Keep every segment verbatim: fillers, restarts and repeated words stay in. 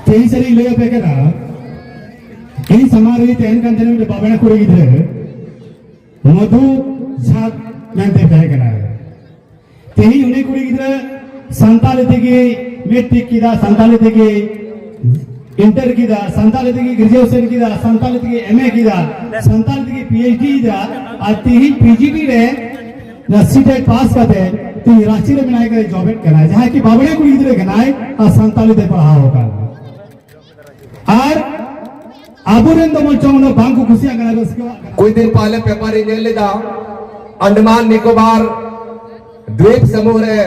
ᱛᱮᱦᱮᱧ ᱥᱟᱹᱨᱤᱧ ᱞᱟᱹᱭ ᱟᱯᱮ ᱠᱟᱱᱟ, ᱤᱧ ᱥᱟᱢᱟᱝ ᱨᱮ ᱛᱟᱦᱮᱱ ᱠᱟᱱ ᱛᱟᱦᱮᱱᱟ ᱢᱤᱫᱴᱮᱱ ᱵᱟᱵᱲᱟ ᱠᱩᱲᱤ ᱜᱤᱫᱽᱨᱟᱹ, ᱢᱚᱫᱷᱩ ᱡᱷᱟ ᱢᱮᱱᱛᱮ ᱛᱟᱦᱮᱸ ᱠᱟᱱᱟ᱾ ᱛᱮᱦᱮᱧ ᱩᱱᱤ ᱠᱩᱲᱤ ᱜᱤᱫᱽᱨᱟᱹ ᱥᱟᱱᱛᱟᱲᱤ ᱛᱮᱜᱮ ᱢᱮᱴᱨᱤᱠ ᱠᱮᱫᱟ, ᱥᱟᱱᱛᱟᱲᱤ ᱛᱮᱜᱮ ᱤᱱᱴᱟᱨ ᱠᱮᱫᱟ, ᱥᱟᱱᱛᱟᱲᱤ ᱛᱮᱜᱮ ᱜᱨᱮᱡᱩᱭᱮᱥᱚᱱ ᱠᱮᱫᱟ, ᱥᱟᱱᱛᱟᱲᱤ ᱛᱮᱜᱮ ᱮᱢ ᱮ ᱠᱮᱫᱟ, ᱥᱟᱱᱛᱟᱲᱤ ᱛᱮᱜᱮ ᱯᱤ ᱮᱭᱤᱪ ᱰᱤ ᱭᱮᱫᱟ, ᱟᱨ ᱛᱮᱦᱮᱧ ᱯᱤ ᱡᱤ ᱰᱤ ᱨᱮ ᱥᱤᱴᱮᱴ ᱯᱟᱥ ᱠᱟᱛᱮ ᱛᱮᱦᱮᱧ ᱨᱟᱸᱪᱤ ᱨᱮ ᱢᱮᱱᱟᱭ ᱠᱟᱱᱟ, ᱡᱚᱵᱮᱫ ᱠᱟᱱᱟᱭ, ᱡᱟᱦᱟᱸᱭ ᱠᱤ ᱵᱟᱵᱲᱟ ᱠᱩᱲᱤ ᱜᱤᱫᱽᱨᱟᱹ ᱠᱟᱱᱟᱭ ᱟᱨ ᱥᱟᱱᱛᱟᱲᱤ ᱛᱮ ᱯᱟᱲᱦᱟᱣ ᱟᱠᱟᱱ᱾ ᱟᱨ ᱟᱵᱚᱨᱮᱱ ᱫᱚ ᱵᱚᱱ ᱪᱚᱝ ᱩᱱᱟᱹᱜ ᱵᱟᱝ ᱠᱚ ᱠᱩᱥᱤᱭᱟᱜ ᱠᱟᱱᱟ, ᱨᱟᱹᱥᱠᱟᱹᱣᱟᱜ ᱠᱟᱱᱟ᱾ ᱠᱩᱪ ᱫᱤᱱ ᱯᱟᱦᱞᱮ ᱯᱮᱯᱟᱨ ᱤᱧ ᱧᱮᱞ ᱞᱮᱫᱟ, ᱟᱱᱰᱟᱢᱟᱱ ᱱᱤᱠᱳᱵᱟᱨ ᱫᱣᱤᱯ ᱥᱚᱢᱩᱦ ᱨᱮ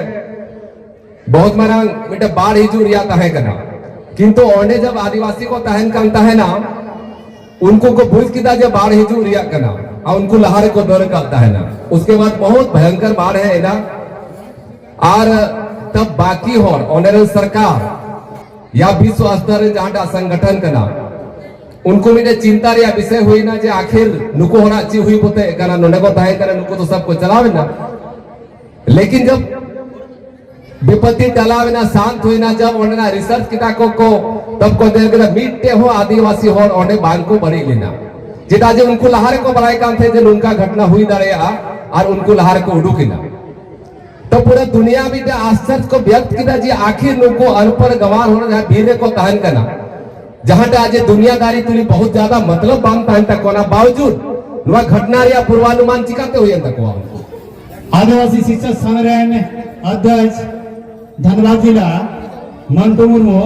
ᱵᱚᱦᱩᱛ ᱢᱟᱨᱟᱝ ᱢᱤᱫᱴᱮᱱ ᱵᱟᱲ ᱦᱤᱡᱩᱜ ᱨᱮᱭᱟᱜ ᱛᱟᱦᱮᱸ ᱠᱟᱱᱟ᱾ ᱠᱤᱱᱛᱩ ᱚᱸᱰᱮ ᱡᱟᱵ ᱟᱹᱫᱤᱵᱟᱹᱥᱤ ᱠᱚ ᱛᱟᱦᱮᱱ ᱠᱟᱱ ᱛᱟᱦᱮᱱᱟ, ᱩᱱᱠᱩ ᱠᱚ ᱵᱩᱡᱽ ᱠᱮᱫᱟ ᱡᱮ ᱵᱟᱲ ᱦᱤᱡᱩᱜ ᱨᱮᱭᱟᱜ ᱠᱟᱱᱟ, ᱟᱨ ᱩᱱᱠᱩ ᱞᱟᱦᱟ ᱨᱮᱠᱚ ᱫᱟᱹᱲ ᱟᱠᱟᱫ ᱛᱟᱦᱮᱱᱟ᱾ ᱩᱥᱠᱮ ᱵᱟᱫ ᱵᱚᱦᱩᱛ ᱵᱷᱚᱭᱚᱝᱠᱚᱨ ᱵᱟᱲ ᱦᱮᱡ ᱮᱱᱟ, ᱟᱨ ᱛᱟᱵ ᱵᱟᱠᱤ ᱦᱚᱲ, ᱚᱸᱰᱮ ᱨᱮᱱ ᱥᱚᱨᱠᱟᱨ ᱭᱟ ᱵᱤᱥᱣ ᱥᱛᱚᱨ ᱨᱮ ᱡᱟᱦᱟᱸᱴᱟᱜ ᱥᱚᱝᱜᱚᱴᱷᱚᱱ ᱠᱟᱱᱟ, ᱩᱱᱠᱩ ᱢᱤᱫᱴᱮᱱ ᱪᱤᱱᱛᱟ ᱨᱮᱭᱟᱜ ᱵᱤᱥᱚᱭ ᱦᱩᱭᱱᱟ ᱡᱮ ᱟᱠᱷᱤᱨ ᱱᱩᱠᱩ ᱦᱚᱲᱟᱜ ᱪᱮᱫ ᱦᱩᱭ ᱵᱚᱛᱮ ᱠᱟᱱᱟ, ᱱᱚᱰᱮ ᱠᱚ ᱛᱟᱦᱮᱸ ᱠᱟᱱᱟ, ᱱᱩᱠᱩ ᱫᱚ ᱥᱚᱵ ᱠᱚ ᱪᱟᱞᱟᱣ ᱮᱱᱟ᱾ ᱞᱮᱠᱤᱱ ᱡᱚᱵ ᱵᱤᱯᱚᱛᱤ ᱴᱟᱞᱟᱣ ᱮᱱᱟ, ᱥᱟᱱᱛ ᱦᱩᱭᱱᱟ, ᱡᱚᱵ ᱚᱸᱰᱮᱱᱟᱜ ᱨᱤᱥᱟᱨᱪ ᱠᱮᱫᱟ ᱠᱚ, ᱠᱚ ᱛᱚᱵ ᱠᱚ ᱧᱮᱞ ᱠᱮᱫᱟ ᱢᱤᱫᱴᱮᱡ ᱦᱚᱸ ᱟᱹᱫᱤᱵᱟᱹᱥᱤ ᱦᱚᱲ ᱚᱸᱰᱮ ᱵᱟᱝ ᱠᱚ ᱵᱟᱹᱲᱤᱡ ᱞᱮᱱᱟ᱾ ᱪᱮᱫᱟᱜ ᱡᱮ ᱩᱱᱠᱩ ᱞᱟᱦᱟ ᱨᱮᱠᱚ ᱵᱟᱲᱟᱭ ᱠᱟᱱ ᱛᱟᱦᱮᱸᱫ ᱡᱮ ᱱᱚᱝᱠᱟ ᱜᱷᱚᱴᱱᱟ ᱦᱩᱭ ᱫᱟᱲᱮᱭᱟᱜᱼᱟ, ᱟᱨ ᱩᱱᱠᱩ ᱞᱟᱦᱟ ᱨᱮᱠᱚ ᱩᱰᱩᱠ ᱮᱱᱟ᱾ ᱛᱚ ᱯᱩᱨᱟᱹ ᱫᱩᱱᱤᱭᱟ ᱢᱤᱫᱴᱮᱱ ᱟᱥᱪᱚᱨᱡ ᱠᱚ ᱵᱮᱠᱛ ᱠᱮᱫᱟ ᱡᱮ ᱟᱠᱷᱤᱨ ᱱᱩᱠᱩ ᱟᱱᱯᱚᱲ ᱜᱟᱣᱟᱨ ᱦᱚᱲ ᱡᱟᱦᱟᱸ ᱵᱤᱨ ᱨᱮᱠᱚ ᱛᱟᱦᱮᱱ ᱠᱟᱱᱟ, ᱡᱟᱦᱟᱸᱴᱟᱜ ᱡᱮ ᱫᱩᱱᱤᱭᱟᱫᱟᱨᱤ ᱛᱩᱞᱩᱡ ᱵᱚᱦᱩᱛ ᱡᱟᱫᱟ ᱢᱚᱛᱞᱚᱵ ᱵᱟᱝ ᱛᱟᱦᱮᱱ ᱛᱟᱠᱚᱣᱟ, ᱚᱱᱟ ᱵᱟᱣᱡᱩᱫ ᱱᱚᱣᱟ ᱜᱷᱚᱴᱱᱟ ᱨᱮᱭᱟᱜ ᱯᱩᱨᱵᱟᱱᱩᱢᱟᱱ ᱪᱤᱠᱟᱛᱮ ᱦᱩᱭᱮᱱ ᱛᱟᱠᱚᱣᱟ? ᱟᱹᱫᱤᱵᱟᱹᱥᱤ ᱥᱤᱠᱥᱟ ᱥᱚᱝᱜᱷ ᱨᱮᱱ ᱚᱫᱷᱭᱚᱠᱥ ᱫᱷᱟᱱᱵᱟᱫ ᱡᱤᱞᱟ ᱢᱚᱱᱴᱩ ᱢᱩᱨᱢᱩ,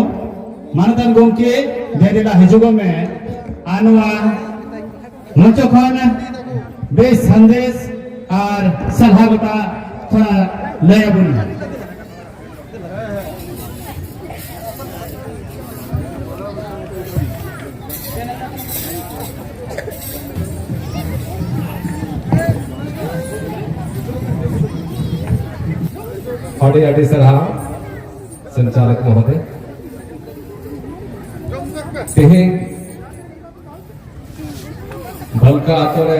ᱢᱟᱱᱚᱛᱟᱱ ᱜᱚᱢᱠᱮ, ᱫᱮ ᱫᱮᱞᱟ ᱦᱤᱡᱩᱜᱚᱜ ᱢᱮ ᱟᱨ ᱱᱚᱣᱟ ᱢᱚᱧᱪᱚ ᱠᱷᱚᱱ ᱵᱮᱥ ᱥᱟᱸᱫᱮᱥ ᱟᱨ ᱥᱟᱞᱦᱟ ᱜᱚᱴᱟ ᱛᱷᱚᱲᱟ ᱞᱟᱹᱭ ᱟᱵᱚᱱ ᱢᱮ᱾ ᱟᱹᱰᱤ ᱟᱹᱰᱤ ᱥᱟᱨᱦᱟᱣ ᱥᱚᱧᱪᱟᱞᱚᱠ ᱢᱚᱦᱳᱫᱚᱭ᱾ ᱛᱮᱦᱮᱧ ᱵᱷᱟᱞᱠᱟ ᱟᱛᱳ ᱨᱮ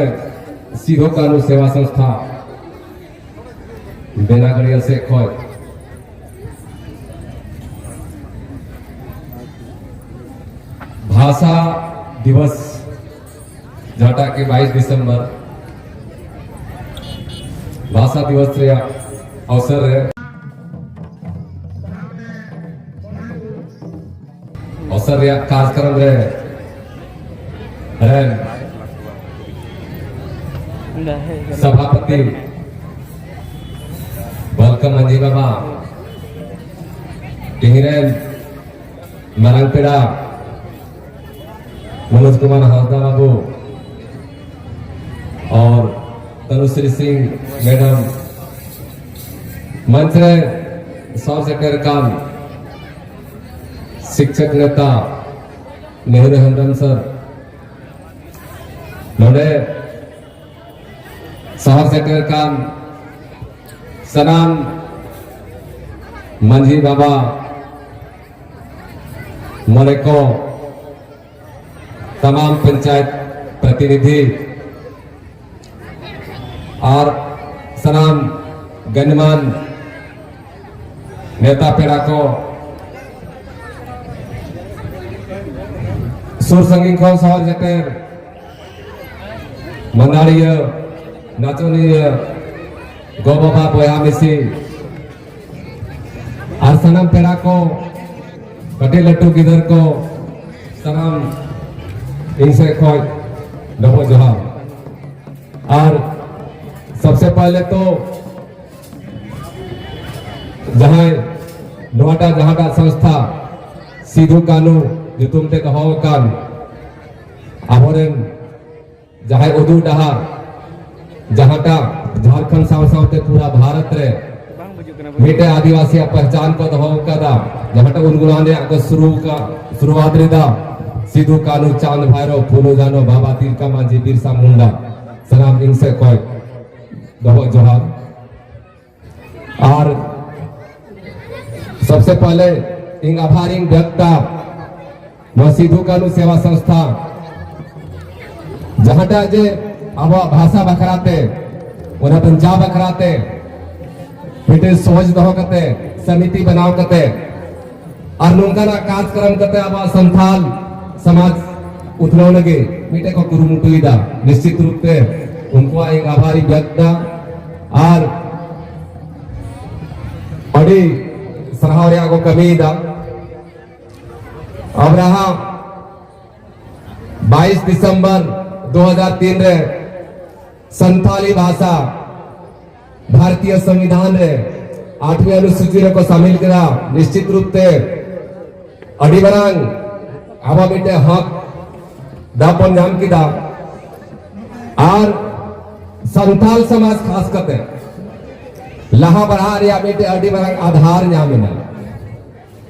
ᱥᱤᱫᱷᱩ ᱠᱟᱹᱱᱦᱩ ᱥᱮᱵᱟ ᱥᱚᱝᱥᱛᱷᱟ ᱵᱮᱱᱟᱜᱟᱲᱤᱭᱟᱹ ᱥᱮᱫ ᱠᱷᱚᱱ ᱵᱷᱟᱥᱟ ᱫᱤᱵᱚᱥ, ᱡᱟᱦᱟᱸᱴᱟᱜ ᱠᱤ ᱵᱟᱭᱤᱥ ᱰᱤᱥᱮᱢᱵᱚᱨ ᱵᱷᱟᱥᱟ ᱫᱤᱵᱚᱥ ᱨᱮᱭᱟᱜ ᱚᱣᱥᱚᱨ ᱨᱮ, ᱚᱣᱥᱚᱨ ᱨᱮᱭᱟᱜ ᱠᱟᱨᱡᱚᱠᱨᱚᱢ ᱨᱮ ᱨᱮᱱ ᱥᱚᱵᱷᱟᱯᱚᱛᱤ ᱵᱟᱞᱠᱟ ᱢᱟᱹᱡᱷᱤ ᱵᱟᱵᱟ, ᱛᱮᱦᱮᱧ ᱨᱮᱱ ᱢᱟᱨᱟᱝ ᱯᱮᱲᱟ ᱢᱚᱱᱳᱡᱽ ᱠᱩᱢᱟᱨ ᱦᱟᱸᱥᱫᱟ ᱵᱟᱵᱩ ᱟᱨ ᱛᱟᱱᱩᱥᱨᱤ ᱥᱤᱝ ᱢᱮᱰᱟᱢ, ᱢᱚᱧᱪ ᱨᱮ ᱥᱚᱦᱚᱨ ᱥᱮᱴᱮᱨ ᱟᱠᱟᱱ ᱥᱤᱠᱪᱷᱚᱠ ᱱᱮᱛᱟ ᱱᱮᱦᱨᱩ ᱦᱮᱢᱵᱨᱚᱢ ᱥᱟᱨ, ᱱᱚᱰᱮ ᱥᱚᱦᱚᱨ ᱥᱮᱴᱮᱨ ᱟᱠᱟᱱ ᱥᱟᱱᱟᱢ ᱢᱟᱹᱡᱷᱤ ᱵᱟᱵᱟ, ᱢᱚᱬᱮ ᱠᱚ, ᱛᱟᱢᱟᱢ ᱯᱚᱧᱪᱟᱭᱮᱛ ᱯᱨᱚᱛᱤᱱᱤᱫᱷᱤ ᱟᱨ ᱥᱟᱱᱟᱢ ᱜᱚᱱᱢᱟᱱ ᱱᱮᱣᱛᱟ ᱯᱮᱲᱟ ᱠᱚ, ᱥᱩᱨ ᱥᱟᱺᱜᱤᱧ ᱠᱷᱚᱱ ᱥᱚᱦᱚᱨ ᱥᱮᱴᱮᱨ ᱢᱟᱹᱫᱟᱹᱲᱤᱭᱟᱹ, ᱱᱟᱪᱚᱱᱤᱭᱟᱹ, ᱜᱚ ᱵᱟᱵᱟ, ᱵᱚᱭᱦᱟ ᱢᱤᱥᱤ ᱟᱨ ᱥᱟᱱᱟᱢ ᱯᱮᱲᱟ ᱠᱚ, ᱠᱟᱹᱴᱤᱡ ᱞᱟᱹᱴᱩ ᱜᱤᱫᱟᱹᱨ ᱠᱚ, ᱥᱟᱱᱟᱢ ᱤᱧ ᱥᱮᱫ ᱠᱷᱚᱱ ᱰᱚᱵᱚᱜ ᱡᱚᱦᱟᱨ᱾ ᱟᱨ ᱥᱚᱵᱥᱮ ᱯᱟᱦᱞᱮ ᱛᱚ ᱡᱟᱦᱟᱸᱭ ᱱᱚᱣᱟᱴᱟᱜ ᱡᱟᱦᱟᱸᱴᱟᱜ ᱥᱚᱝᱥᱛᱷᱟ ᱥᱤᱫᱷᱩ ᱠᱟᱹᱱᱦᱩ ᱧᱩᱛᱩᱢ ᱛᱮ ᱫᱚᱦᱚ ᱟᱠᱟᱱ ᱟᱵᱚᱨᱮᱱ ᱡᱟᱦᱟᱸᱭ ᱩᱫᱩᱜ ᱰᱟᱦᱟᱨ, ᱡᱟᱦᱟᱸᱴᱟᱜ ᱡᱷᱟᱲᱠᱷᱚᱸᱰ ᱥᱟᱶ ᱥᱟᱶᱛᱮ ᱯᱩᱨᱟ ᱵᱷᱟᱨᱚᱛ ᱨᱮ ᱢᱤᱫᱴᱮᱱ ᱟᱹᱫᱤᱵᱟᱹᱥᱤᱭᱟᱜ ᱯᱮᱦᱪᱟᱱ ᱠᱚ ᱫᱚᱦᱚ ᱟᱠᱟᱫᱟ, ᱡᱟᱦᱟᱸᱴᱟᱜ ᱩᱱᱜᱩᱞᱟᱱ ᱨᱮᱭᱟᱜ ᱠᱚ ᱥᱩᱨᱩ ᱟᱠᱟᱫ, ᱥᱩᱨᱩᱣᱟᱛ ᱨᱮᱫᱟ ᱥᱤᱫᱷᱩ, ᱠᱟᱹᱱᱦᱩ, ᱪᱟᱸᱫᱽ, ᱵᱷᱟᱭᱨᱳ, ᱯᱷᱩᱞᱳ, ᱡᱷᱟᱱᱳ, ᱵᱟᱵᱟ ᱛᱤᱞᱠᱟ ᱢᱟᱹᱡᱷᱤ, ᱵᱤᱨᱥᱟ ᱢᱩᱱᱰᱟ, ᱥᱟᱱᱟᱢ ᱤᱧ ᱥᱮᱫ ᱠᱷᱚᱱ ᱰᱚᱵᱚᱜ ᱡᱚᱦᱟᱨ᱾ ᱟᱨ ᱥᱚᱵᱥᱮ ᱯᱟᱦᱞᱮ ᱤᱧ ᱟᱵᱷᱟᱨ ᱤᱧ ᱵᱮᱠᱛᱟ ᱱᱚᱣᱟ ᱥᱤᱫᱷᱩ ᱠᱟᱹᱱᱦᱩ ᱥᱮᱵᱟ ᱥᱚᱝᱥᱛᱷᱟ, ᱡᱟᱦᱟᱸᱴᱟᱜ ᱡᱮ ᱟᱵᱚᱣᱟᱜ ᱵᱷᱟᱥᱟ ᱵᱟᱠᱷᱨᱟ ᱛᱮ, ᱚᱱᱟ ᱵᱟᱧᱪᱟᱣ ᱵᱟᱠᱷᱨᱟ ᱛᱮ ᱢᱤᱫᱴᱮᱱ ᱥᱚᱦᱚᱡ ᱫᱚᱦᱚ ᱠᱟᱛᱮ, ᱥᱚᱢᱤᱛᱤ ᱵᱮᱱᱟᱣ ᱠᱟᱛᱮ ᱟᱨ ᱱᱚᱝᱠᱟᱱᱟᱜ ᱠᱟᱨᱡᱚᱠᱨᱚᱢ ᱠᱟᱛᱮ ᱟᱵᱚᱣᱟᱜ ᱥᱟᱱᱛᱟᱞ ᱥᱚᱢᱟᱡᱽ ᱩᱛᱱᱟᱹᱣ ᱞᱟᱹᱜᱤᱫ ᱢᱤᱫᱴᱮᱱ ᱠᱚ ᱠᱩᱨᱩᱢᱩᱴᱩᱭᱮᱫᱟ᱾ ᱱᱤᱥᱪᱤᱛ ᱨᱩᱯ ᱛᱮ ᱩᱱᱠᱩᱣᱟᱜ ᱤᱧ ᱟᱵᱷᱟᱨᱤᱧ ᱵᱮᱠᱛ ᱮᱫᱟ᱾ ᱟᱨ ᱟᱹᱰᱤ ᱥᱟᱨᱦᱟᱣ ᱨᱮᱭᱟᱜ ᱠᱚ ᱠᱟᱹᱢᱤᱭᱮᱫᱟ᱾ ᱟᱵᱨᱟᱦᱟᱢ ᱵᱟᱭᱤᱥ ᱫᱤᱥᱚᱢᱵᱚᱨ ᱫᱩ ᱦᱟᱡᱟᱨ ᱛᱤᱱ ᱨᱮ ᱥᱟᱱᱛᱟᱞᱤ ᱵᱷᱟᱥᱟ ᱵᱷᱟᱨᱚᱛᱤᱭᱚ ᱥᱚᱝᱵᱤᱫᱷᱟᱱ ᱨᱮ ᱟᱴᱷᱣᱤ ᱚᱱᱩᱥᱩᱪᱤ ᱨᱮᱠᱚ ᱥᱟᱢᱤᱞ ᱠᱮᱫᱟ᱾ ᱱᱤᱥᱪᱤᱛ ᱨᱩᱯ ᱛᱮ ᱟᱹᱰᱤ ᱢᱟᱨᱟᱝ ᱟᱵᱚ ᱢᱤᱫᱴᱮᱱ ᱦᱚᱠ ᱫᱟᱵ ᱵᱚᱱ ᱧᱟᱢ ᱠᱮᱫᱟ᱾ ᱟᱨ ᱥᱟᱱᱛᱟᱞ ᱥᱚᱢᱟᱡᱽ ᱠᱷᱟᱥ ᱠᱟᱛᱮ ᱞᱟᱦᱟ ᱵᱟᱲᱦᱟᱜ ᱨᱮᱭᱟᱜ ᱢᱤᱫᱴᱮᱱ ᱟᱹᱰᱤ ᱢᱟᱨᱟᱝ ᱟᱫᱷᱟᱨ ᱧᱟᱢ ᱮᱱᱟ᱾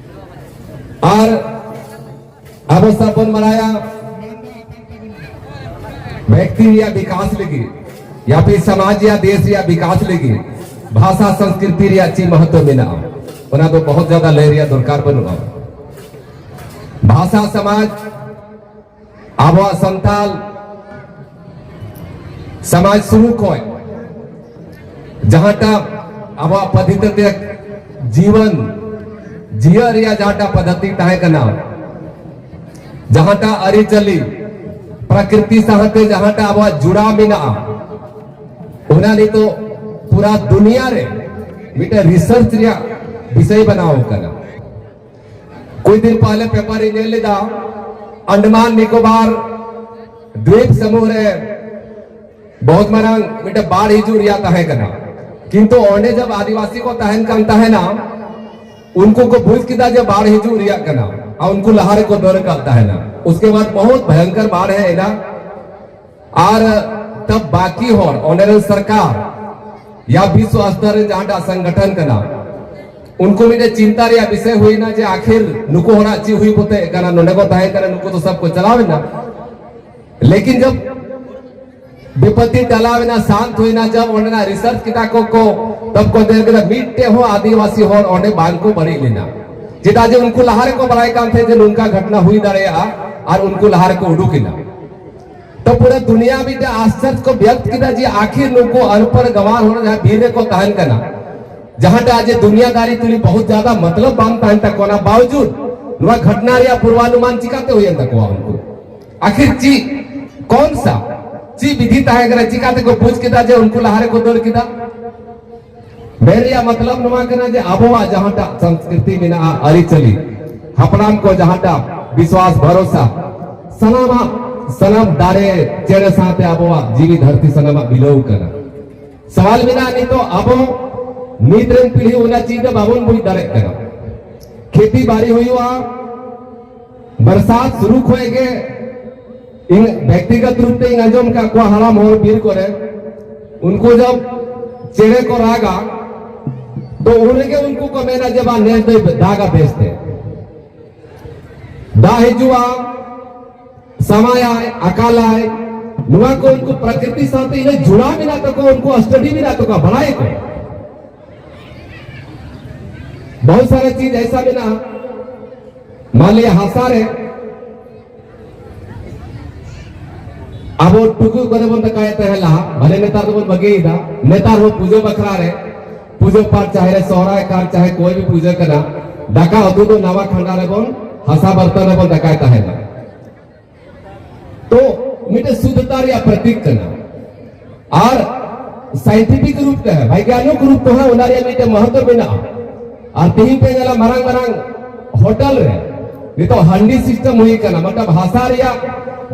ᱟᱨ ᱟᱵᱚ ᱥᱟᱵ ᱵᱚᱱ ᱵᱟᱲᱟᱭᱟ, ᱵᱮᱠᱛᱤ ᱨᱮᱭᱟᱜ ᱵᱤᱠᱟᱥ ᱞᱟᱹᱜᱤᱫ ᱭᱟ ᱯᱷᱤᱨ ᱥᱚᱢᱟᱡᱽ ᱭᱟ ᱫᱮᱥ ᱨᱮᱭᱟᱜ ᱵᱤᱠᱟᱥ ᱞᱟᱹᱜᱤᱫ ᱵᱷᱟᱥᱟ ᱥᱚᱝᱥᱠᱨᱤᱛᱤ ᱨᱮᱭᱟᱜ ᱪᱮᱫ ᱢᱚᱦᱚᱛᱚ ᱢᱮᱱᱟᱜᱼᱟ, ᱚᱱᱟ ᱫᱚ ᱵᱚᱦᱩᱛ ᱡᱟᱫᱟ ᱞᱟᱹᱭ ᱨᱮᱭᱟᱜ ᱫᱚᱨᱠᱟᱨ ᱵᱟᱹᱱᱩᱜᱼᱟ᱾ ᱵᱷᱟᱥᱟ ᱥᱚᱢᱟᱡᱽ, ᱟᱵᱚᱣᱟᱜ ᱥᱟᱱᱛᱟᱞ ᱥᱚᱢᱟᱡᱽ ᱥᱩᱨᱩ ᱠᱷᱚᱱ ᱡᱟᱦᱟᱸᱴᱟᱜ ᱟᱵᱚᱣᱟᱜ ᱯᱟᱫᱷᱤᱛ ᱛᱮ ᱡᱤᱭᱚᱱ ᱡᱤᱭᱟᱹ ᱨᱮᱭᱟᱜ ᱡᱟᱦᱟᱸᱴᱟᱜ ᱯᱚᱫᱷᱚᱛᱤ ᱛᱟᱦᱮᱸ ᱠᱟᱱᱟ, ᱡᱟᱦᱟᱸᱴᱟᱜ ᱟᱹᱨᱤᱪᱟᱹᱞᱤ ᱯᱨᱟᱠᱨᱤᱛᱤ ᱥᱟᱶᱛᱮ ᱡᱟᱦᱟᱸᱴᱟᱜ ᱟᱵᱚᱣᱟᱜ ᱡᱩᱲᱟᱣ ᱢᱮᱱᱟᱜᱼᱟ, ᱚᱱᱟ ᱱᱤᱛᱚᱜ ᱯᱩᱨᱟ ᱫᱩᱱᱤᱭᱟ ᱨᱮ ᱢᱤᱫᱴᱮᱱ ᱨᱤᱥᱟᱨᱪ ᱨᱮᱭᱟᱜ ᱵᱤᱥᱚᱭ ᱵᱮᱱᱟᱣ ᱠᱟᱱᱟ᱾ ᱠᱩᱪ ᱫᱤᱱ ᱯᱟᱦᱞᱮ ᱯᱮᱯᱟᱨ ᱨᱮ ᱧᱮᱞ ᱞᱮᱫᱟ, ᱟᱱᱰᱟᱢᱟᱱ ᱱᱤᱠᱳᱵᱟᱨ ᱫᱣᱤᱯ ᱥᱚᱢᱩᱦ ᱨᱮ ᱵᱚᱦᱩᱛ ᱢᱟᱨᱟᱝ ᱢᱤᱫᱴᱮᱱ ᱵᱟᱲ ᱦᱤᱡᱩᱜ ᱨᱮᱭᱟᱜ ᱛᱟᱦᱮᱸ ᱠᱟᱱᱟ᱾ ᱠᱤᱱᱛᱩ ᱚᱸᱰᱮ ᱡᱟᱵ ᱟᱹᱫᱤᱵᱟᱹᱥᱤ ᱠᱚ ᱛᱟᱦᱮᱱ ᱠᱟᱱ ᱛᱟᱦᱮᱱᱟ, ᱩᱱᱠᱩ ᱠᱚ ᱵᱩᱡᱽ ᱠᱮᱫᱟ ᱡᱮ ᱵᱟᱲ ᱦᱤᱡᱩᱜ ᱨᱮᱭᱟᱜ ᱠᱟᱱᱟ, ᱟᱨ ᱩᱱᱠᱩ ᱞᱟᱦᱟ ᱨᱮᱠᱚ ᱫᱟᱹᱲ ᱠᱟᱫ ᱛᱟᱦᱮᱱᱟ᱾ ᱩᱥᱠᱮ ᱵᱟᱫ ᱵᱚᱦᱩᱛ ᱵᱷᱚᱭᱚᱝᱠᱚᱨ ᱵᱟᱲ ᱦᱮᱡ ᱮᱱᱟ᱾ ᱟᱨ ᱛᱟᱵ ᱵᱟᱠᱤ ᱦᱚᱲ, ᱚᱸᱰᱮ ᱨᱮᱱ ᱥᱚᱨᱠᱟᱨ ᱭᱟ ᱵᱤᱥᱣ ᱥᱛᱚᱨ ᱨᱮ ᱡᱟᱦᱟᱸᱴᱟᱜ ᱥᱚᱝᱜᱚᱴᱷᱚᱱ ᱠᱟᱱᱟ, ᱩᱱᱠᱩ ᱢᱤᱫᱴᱮᱱ ᱪᱤᱱᱛᱟ ᱨᱮᱭᱟᱜ ᱵᱤᱥᱚᱭ ᱦᱩᱭᱱᱟ ᱡᱮ ᱟᱠᱷᱤᱨ ᱱᱩᱠᱩ ᱦᱚᱲᱟᱜ ᱪᱮᱫ ᱦᱩᱭ ᱵᱚᱛᱮ ᱠᱟᱱᱟ, ᱱᱚᱰᱮ ᱠᱚ ᱛᱟᱦᱮᱸ ᱠᱟᱱᱟ, ᱱᱩᱠᱩ ᱫᱚ ᱥᱚᱵ ᱠᱚ ᱪᱟᱞᱟᱣ ᱮᱱᱟ᱾ ᱞᱮᱠᱤᱱ ᱡᱟᱵ ᱵᱤᱯᱚᱛᱤ ᱴᱟᱞᱟᱣ ᱮᱱᱟ, ᱥᱟᱱᱛ ᱦᱩᱭᱱᱟ, ᱡᱟᱵ ᱚᱸᱰᱮᱱᱟᱜ ᱨᱤᱥᱟᱨᱪ ᱠᱮᱫᱟ ᱠᱚ, ᱠᱚ ᱛᱟᱵ ᱠᱚ ᱧᱮᱞ ᱠᱮᱫᱟ ᱢᱤᱫᱴᱮᱡ ᱦᱚᱸ ᱟᱹᱫᱤᱵᱟᱹᱥᱤ ᱦᱚᱲ ᱚᱸᱰᱮ ᱵᱟᱝ ᱠᱚ ᱵᱟᱹᱲᱤᱡ ᱞᱮᱱᱟ᱾ ᱪᱮᱫᱟᱜ ᱡᱮ ᱩᱱᱠᱩ ᱞᱟᱦᱟ ᱨᱮᱠᱚ ᱵᱟᱲᱟᱭ ᱠᱟᱱ ᱛᱟᱦᱮᱸᱫ ᱡᱮ ᱱᱚᱝᱠᱟ ᱜᱷᱚᱴᱱᱟ ᱦᱩᱭ ᱫᱟᱲᱮᱭᱟᱜᱼᱟ, ᱟᱨ ᱩᱱᱠᱩ ᱞᱟᱦᱟ ᱨᱮᱠᱚ ᱩᱰᱩᱠ ᱮᱱᱟ᱾ ᱛᱚ ᱯᱩᱨᱟᱹ ᱫᱩᱱᱤᱭᱟ ᱢᱤᱫᱴᱮᱱ ᱟᱥᱪᱚᱨᱡ ᱠᱚ ᱵᱮᱠᱛ ᱠᱮᱫᱟ ᱡᱮ ᱟᱠᱷᱤᱨ ᱱᱩᱠᱩ ᱟᱱᱯᱟᱲ ᱜᱟᱣᱟᱨ ᱦᱚᱲ ᱡᱟᱦᱟᱸ ᱵᱤᱨ ᱨᱮᱠᱚ ᱛᱟᱦᱮᱱ ᱠᱟᱱᱟ, ᱡᱟᱦᱟᱸᱴᱟᱜ ᱡᱮ ᱫᱩᱱᱤᱭᱟᱫᱟᱨᱤ ᱛᱩᱞᱩᱡ ᱵᱚᱦᱩᱛ ᱡᱟᱫᱟ ᱢᱚᱛᱞᱚᱵ ᱵᱟᱝ ᱛᱟᱦᱮᱱ ᱛᱟᱠᱚᱣᱟ, ᱚᱱᱟ ᱵᱟᱣᱡᱩᱫ ᱱᱚᱣᱟ ᱜᱷᱚᱴᱱᱟ ᱨᱮᱭᱟᱜ ᱯᱩᱨᱵᱟᱱᱩᱢᱟᱱ ᱪᱤᱠᱟᱛᱮ ᱦᱩᱭᱮᱱ ᱛᱟᱠᱚᱣᱟ ᱩᱱᱠᱩ? ᱟᱠᱷᱤᱨ ᱪᱮᱫ, ᱠᱚᱱ ᱥᱟ, ᱪᱮᱫ ᱵᱤᱫᱷᱤ ᱛᱟᱦᱮᱸ ᱠᱟᱱᱟ? ᱪᱤᱠᱟᱛᱮ ᱠᱚ ᱵᱩᱡᱽ ᱠᱮᱫᱟ ᱡᱮ ᱩᱱᱠᱩ ᱞᱟᱦᱟ ᱨᱮᱠᱚ ᱫᱟᱹᱲ ᱠᱮᱫᱟ? ᱢᱮᱱ ᱨᱮᱭᱟᱜ ᱢᱚᱛᱞᱚᱵ ᱱᱚᱣᱟ ᱠᱟᱱᱟ ᱡᱮ ᱟᱵᱚᱣᱟᱜ ᱡᱟᱦᱟᱸᱴᱟᱜ ᱥᱚᱝᱥᱠᱨᱤᱛᱤ ᱢᱮᱱᱟᱜᱼᱟ, ᱟᱹᱨᱤᱪᱟᱹᱞᱤ, ᱦᱟᱯᱲᱟᱢ ᱠᱚ ᱡᱟᱦᱟᱸᱴᱟᱜ ᱵᱤᱥᱣᱟᱥ ᱵᱷᱚᱨᱚᱥᱟ, ᱥᱟᱱᱟᱢᱟᱜ, ᱥᱟᱱᱟᱢ ᱫᱟᱨᱮ ᱪᱮᱬᱮ ᱥᱟᱶᱛᱮ ᱟᱵᱚᱣᱟᱜ ᱡᱤᱣᱤ ᱫᱷᱟᱹᱨᱛᱤ ᱥᱟᱱᱟᱢᱟᱜ ᱵᱤᱞᱟᱹᱣ ᱠᱟᱱᱟ᱾ ᱥᱟᱣᱟᱞ ᱢᱮᱱᱟᱜᱼᱟ, ᱱᱤᱛᱚᱜ ᱟᱵᱚ ᱱᱤᱛ ᱨᱮᱱ ᱯᱤᱲᱦᱤ ᱚᱱᱟ ᱪᱤᱡᱽ ᱫᱚ ᱵᱟᱵᱚᱱ ᱵᱩᱡᱽ ᱫᱟᱲᱮᱭᱟᱜ ᱠᱟᱱᱟ᱾ ᱠᱷᱮᱛᱤ ᱵᱟᱲᱤ ᱦᱩᱭᱩᱜᱼᱟ, ᱵᱟᱨᱥᱟᱛ ᱥᱩᱨᱩ ᱠᱷᱚᱱ ᱜᱮ ᱤᱧ ᱵᱮᱠᱛᱤᱜᱚᱛ ᱨᱩᱯ ᱛᱮ ᱤᱧ ᱟᱸᱡᱚᱢ ᱟᱠᱟᱫ ᱠᱚᱣᱟ, ᱦᱟᱲᱟᱢ ᱦᱚᱲ ᱵᱤᱨ ᱠᱚᱨᱮ ᱩᱱᱠᱩ ᱡᱚᱵ ᱪᱮᱬᱮ ᱠᱚ ᱨᱟᱜᱟ, ᱛᱚ ᱩᱱ ᱨᱮᱜᱮ ᱩᱱᱠᱩ ᱠᱚ ᱢᱮᱱᱟ ᱡᱮ ᱵᱟᱝ, ᱱᱮᱥ ᱫᱚᱭ ᱫᱟᱜᱟ ᱵᱮᱥᱛᱮ, ᱫᱟᱜ ᱦᱤᱡᱩᱜᱼᱟ, ᱥᱟᱢᱟᱭᱟᱭ, ᱟᱠᱟᱞᱟᱭ, ᱱᱚᱣᱟ ᱠᱚ ᱩᱱᱠᱩ ᱯᱨᱟᱠᱨᱤᱛᱤ ᱥᱟᱶᱛᱮ ᱤᱱᱟᱹ ᱡᱩᱲᱟᱣ ᱢᱮᱱᱟᱜ ᱛᱟᱠᱚᱣᱟ, ᱩᱱᱠᱩ ᱥᱴᱟᱰᱤ ᱢᱮᱱᱟᱜ ᱛᱟᱠᱚᱣᱟ, ᱵᱟᱲᱟᱭᱟᱠᱚ᱾ ᱵᱚᱦᱩᱛ ᱥᱟᱨᱟ ᱪᱤᱡᱽ ᱮᱥᱟ ᱢᱮᱱᱟᱜᱼᱟ, ᱢᱟᱱ ᱞᱤᱭᱟ ᱦᱟᱥᱟ ᱨᱮ ᱟᱵᱚ ᱴᱩᱠᱩᱡ ᱠᱚᱨᱮ ᱵᱚᱱ ᱫᱟᱠᱟᱭᱮᱫ ᱛᱟᱦᱮᱸ ᱞᱟᱦᱟ, ᱵᱷᱟᱞᱮ ᱱᱮᱛᱟᱨ ᱫᱚᱵᱚᱱ ᱵᱟᱹᱜᱤᱭᱮᱫᱟ᱾ ᱱᱮᱛᱟᱨ ᱦᱚᱸ ᱯᱩᱡᱟᱹ ᱵᱟᱠᱷᱨᱟ ᱨᱮ, ᱯᱩᱡᱟᱹ ᱯᱟᱴ ᱪᱟᱦᱮ ᱨᱮ ᱥᱚᱦᱨᱟᱭ ᱠᱟᱱ ᱪᱟᱦᱮ ᱠᱚᱭ ᱵᱤ ᱯᱩᱡᱟᱹ ᱠᱟᱱᱟ, ᱫᱟᱠᱟ ᱩᱛᱩ ᱫᱚ ᱱᱟᱣᱟ ᱠᱷᱟᱸᱰᱟ ᱨᱮᱵᱚᱱ, ᱦᱟᱥᱟ ᱵᱟᱨᱛᱚᱱ ᱨᱮᱵᱚᱱ ᱫᱟᱠᱟᱭ ᱛᱟᱦᱮᱱᱟ᱾ ᱛᱚ ᱢᱤᱫᱴᱮᱱ ᱥᱩᱫᱷᱛᱟ ᱨᱮᱭᱟᱜ ᱯᱨᱚᱛᱤᱠ ᱠᱟᱱᱟ᱾ ᱟᱨ ᱥᱟᱭᱮᱱᱴᱤᱯᱷᱤᱠ ᱨᱩᱯ ᱛᱮ, ᱵᱟᱭᱜᱟᱱᱤᱠ ᱨᱩᱯ ᱛᱮᱦᱚᱸ ᱚᱱᱟ ᱨᱮᱭᱟᱜ ᱢᱤᱫᱴᱮᱱ ᱢᱚᱦᱚᱛᱛᱚ ᱢᱮᱱᱟᱜᱼᱟ᱾ ᱟᱨ ᱛᱮᱦᱮᱧ ᱯᱮ ᱧᱮᱞᱟ ᱢᱟᱨᱟᱝ ᱢᱟᱨᱟᱝ ᱦᱳᱴᱮᱞ ᱨᱮ ᱱᱤᱛᱚᱜ ᱦᱟᱺᱰᱤ ᱥᱤᱥᱴᱮᱢ ᱦᱩᱭ ᱠᱟᱱᱟ, ᱢᱚᱛᱞᱚᱵ ᱦᱟᱥᱟ ᱨᱮᱭᱟᱜ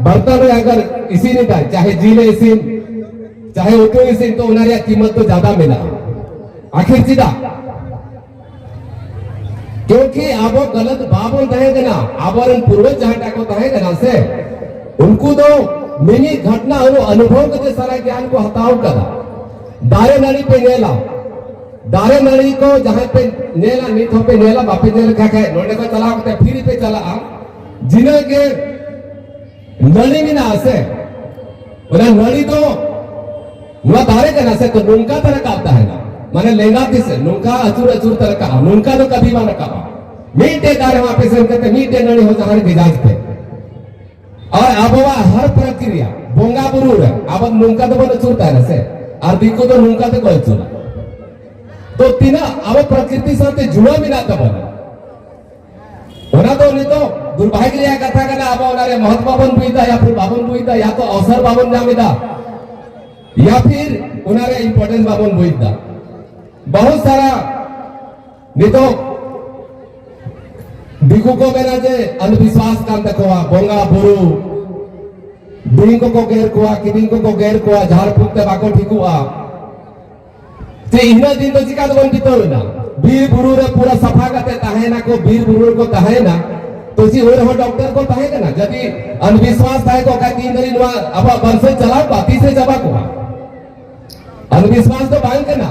ᱵᱟᱨᱛᱚᱱ ᱨᱮ ᱟᱜᱟᱨ ᱤᱥᱤᱱ ᱮᱫᱟᱭ, ᱪᱟᱦᱮ ᱡᱤᱞ ᱮ ᱤᱥᱤᱱ, ᱪᱟᱦᱮ ᱩᱛᱩ ᱤᱥᱤᱱ, ᱛᱚ ᱚᱱᱟ ᱨᱮᱭᱟᱜ ᱠᱤᱢᱚᱛ ᱫᱚ ᱡᱟᱫᱟ ᱢᱮᱱᱟᱜᱼᱟ᱾ ᱟᱠᱷᱤᱨ ᱪᱮᱫᱟᱜ? ᱠᱤᱭᱩᱸᱠᱤ ᱟᱵᱚ ᱜᱟᱞᱟᱛ ᱵᱟᱵᱚᱱ ᱛᱟᱦᱮᱸ ᱠᱟᱱᱟ᱾ ᱟᱵᱚᱨᱮᱱ ᱯᱩᱨᱵᱚᱡᱽ ᱡᱟᱦᱟᱸᱴᱟᱜ ᱠᱚ ᱛᱟᱦᱮᱸ ᱠᱟᱱᱟ ᱥᱮ, ᱩᱱᱠᱩ ᱫᱚ ᱢᱤᱢᱤᱫ ᱜᱷᱚᱴᱱᱟ ᱟᱹᱱᱩ-, ᱚᱱᱩᱵᱷᱚᱵ ᱠᱟᱛᱮ ᱥᱟᱨᱟ ᱜᱮᱭᱟᱱ ᱠᱚ ᱦᱟᱛᱟᱣ ᱠᱟᱫᱟ᱾ ᱫᱟᱨᱮ ᱱᱟᱹᱲᱤ ᱯᱮ ᱧᱮᱞᱟ, ᱫᱟᱨᱮ ᱱᱟᱹᱲᱤ ᱠᱚ ᱡᱟᱦᱟᱸᱭ ᱯᱮ ᱧᱮᱞᱟ, ᱱᱤᱛ ᱦᱚᱸᱯᱮ ᱧᱮᱞᱟ, ᱵᱟᱯᱮ ᱧᱮᱞ ᱠᱷᱟᱡ ᱠᱷᱟᱡ ᱱᱚᱸᱰᱮ ᱠᱚ ᱪᱟᱞᱟᱣ ᱠᱟᱛᱮ ᱯᱷᱤᱨᱤ ᱯᱮ ᱪᱟᱞᱟᱜᱼᱟ, ᱡᱤᱱᱟᱹᱜ ᱜᱮ ᱱᱟᱹᱲᱤ ᱢᱮᱱᱟᱜᱼᱟ ᱥᱮ, ᱚᱱᱟ ᱱᱟᱹᱲᱤ ᱫᱚ ᱱᱚᱣᱟ ᱫᱟᱨᱮ ᱠᱟᱱᱟ ᱥᱮ, ᱛᱚ ᱱᱚᱝᱠᱟ ᱛᱮ ᱨᱟᱠᱟᱵ ᱛᱟᱦᱮᱱᱟ, ᱢᱟᱱᱮ ᱞᱮᱸᱜᱟ ᱛᱤ ᱥᱮ ᱱᱚᱝᱠᱟ ᱟᱹᱪᱩᱨ ᱟᱹᱪᱩᱨ ᱛᱮ ᱨᱟᱠᱟᱵᱼᱟ, ᱱᱚᱝᱠᱟ ᱫᱚ ᱠᱟᱵᱷᱤ ᱵᱟᱝ ᱨᱟᱠᱟᱵᱼᱟ᱾ ᱢᱤᱫᱴᱮᱡ ᱫᱟᱨᱮ ᱦᱚᱸ ᱟᱯᱮ ᱥᱮᱱ ᱠᱟᱛᱮ ᱢᱤᱫᱴᱮᱡ ᱱᱟᱹᱲᱤ ᱦᱚᱸ ᱡᱟᱦᱟᱸ ᱨᱮ ᱵᱷᱮᱡᱟᱡ ᱯᱮ᱾ ᱟᱨ ᱟᱵᱚᱣᱟᱜ ᱦᱟᱨ ᱯᱨᱚᱠᱨᱤᱭᱟ, ᱵᱚᱸᱜᱟ ᱵᱩᱨᱩ ᱨᱮ ᱟᱵᱚ ᱱᱚᱝᱠᱟ ᱫᱚᱵᱚᱱ ᱟᱹᱪᱩᱨ ᱛᱟᱦᱮᱱᱟ ᱥᱮ, ᱟᱨ ᱫᱤᱠᱩ ᱫᱚ ᱱᱚᱝᱠᱟ ᱛᱮᱠᱚ ᱟᱹᱪᱩᱨᱟ᱾ ᱛᱚ ᱛᱤᱱᱟᱹᱜ ᱟᱵᱚ ᱯᱨᱚᱠᱨᱤᱛᱤ ᱥᱟᱶᱛᱮ ᱡᱩᱲᱟᱹᱣ ᱢᱮᱱᱟᱜ ᱛᱟᱵᱚᱱᱟ, ᱚᱱᱟ ᱫᱚ ᱱᱤᱛᱚᱜ ᱫᱩᱨᱵᱷᱟᱜᱽ ᱨᱮᱭᱟᱜ ᱠᱟᱛᱷᱟ ᱠᱟᱱᱟ, ᱟᱵᱚ ᱚᱱᱟ ᱨᱮ ᱢᱚᱦᱚᱛ ᱵᱟᱵᱚᱱ ᱵᱩᱡᱽ ᱮᱫᱟ, ᱭᱟ ᱯᱷᱤᱨ ᱵᱟᱵᱚᱱ ᱵᱩᱡᱽ ᱮᱫᱟ, ᱭᱟ ᱛᱚ ᱚᱣᱥᱚᱨ ᱵᱟᱵᱚᱱ ᱧᱟᱢ ᱮᱫᱟ, ᱭᱟ ᱯᱷᱤᱨ ᱚᱱᱟ ᱨᱮ importance ᱵᱟᱵᱚᱱ ᱵᱩᱡᱽ ᱮᱫᱟ᱾ ᱵᱚᱦᱩᱛ ᱥᱟᱨᱟ ᱱᱤᱛᱚᱜ ᱫᱤᱠᱩ ᱠᱚ ᱢᱮᱱᱟ ᱡᱮ ᱚᱱᱫᱷᱵᱤᱥᱣᱟᱥ ᱠᱟᱱ ᱛᱟᱠᱚᱣᱟ, ᱵᱚᱸᱜᱟ ᱵᱩᱨᱩ, ᱵᱤᱧ ᱠᱚᱠᱚ ᱜᱮᱨ ᱠᱚᱣᱟ, ᱠᱤᱫᱤᱧ ᱠᱚᱠᱚ ᱜᱮᱨ ᱠᱚᱣᱟ, ᱡᱷᱟᱲ ᱯᱷᱩᱸᱠ ᱛᱮ ᱵᱟᱠᱚ ᱴᱷᱤᱠᱚᱜᱼᱟ᱾ ᱛᱮ ᱤᱱᱟᱹ ᱫᱤᱱ ᱫᱚ ᱪᱤᱠᱟ ᱛᱮᱵᱚᱱ ᱵᱤᱛᱟᱹᱣ ᱮᱫᱟ? ᱵᱤᱨ ᱵᱩᱨᱩ ᱨᱮ ᱯᱩᱨᱟᱹ ᱥᱟᱯᱷᱟ ᱠᱟᱛᱮ ᱛᱟᱦᱮᱸᱱᱟᱠᱚ, ᱵᱤᱨ ᱵᱩᱨᱩ ᱨᱮᱠᱚ ᱛᱟᱦᱮᱸᱱᱟ᱾ ᱛᱚ ᱪᱮᱫ ᱩᱱ ᱨᱮᱦᱚᱸ ᱰᱚᱠᱴᱚᱨ ᱠᱚ ᱛᱟᱦᱮᱸ ᱠᱟᱱᱟ? ᱡᱩᱫᱤ ᱚᱱᱫᱷᱵᱤᱥᱣᱟᱥ ᱛᱟᱦᱮᱸ ᱠᱚᱜ ᱠᱷᱟᱱ ᱛᱤᱱ ᱫᱷᱟᱹᱨᱤᱡ ᱱᱚᱣᱟ ᱟᱵᱚᱣᱟᱜ ᱵᱚᱝᱥᱚ ᱪᱟᱞᱟᱣ ᱠᱚᱜᱼᱟ? ᱛᱤᱥ ᱮ ᱪᱟᱵᱟ ᱠᱚᱜᱼᱟ? ᱚᱱᱫᱷᱵᱤᱥᱣᱟᱥ ᱫᱚ ᱵᱟᱝ ᱠᱟᱱᱟ᱾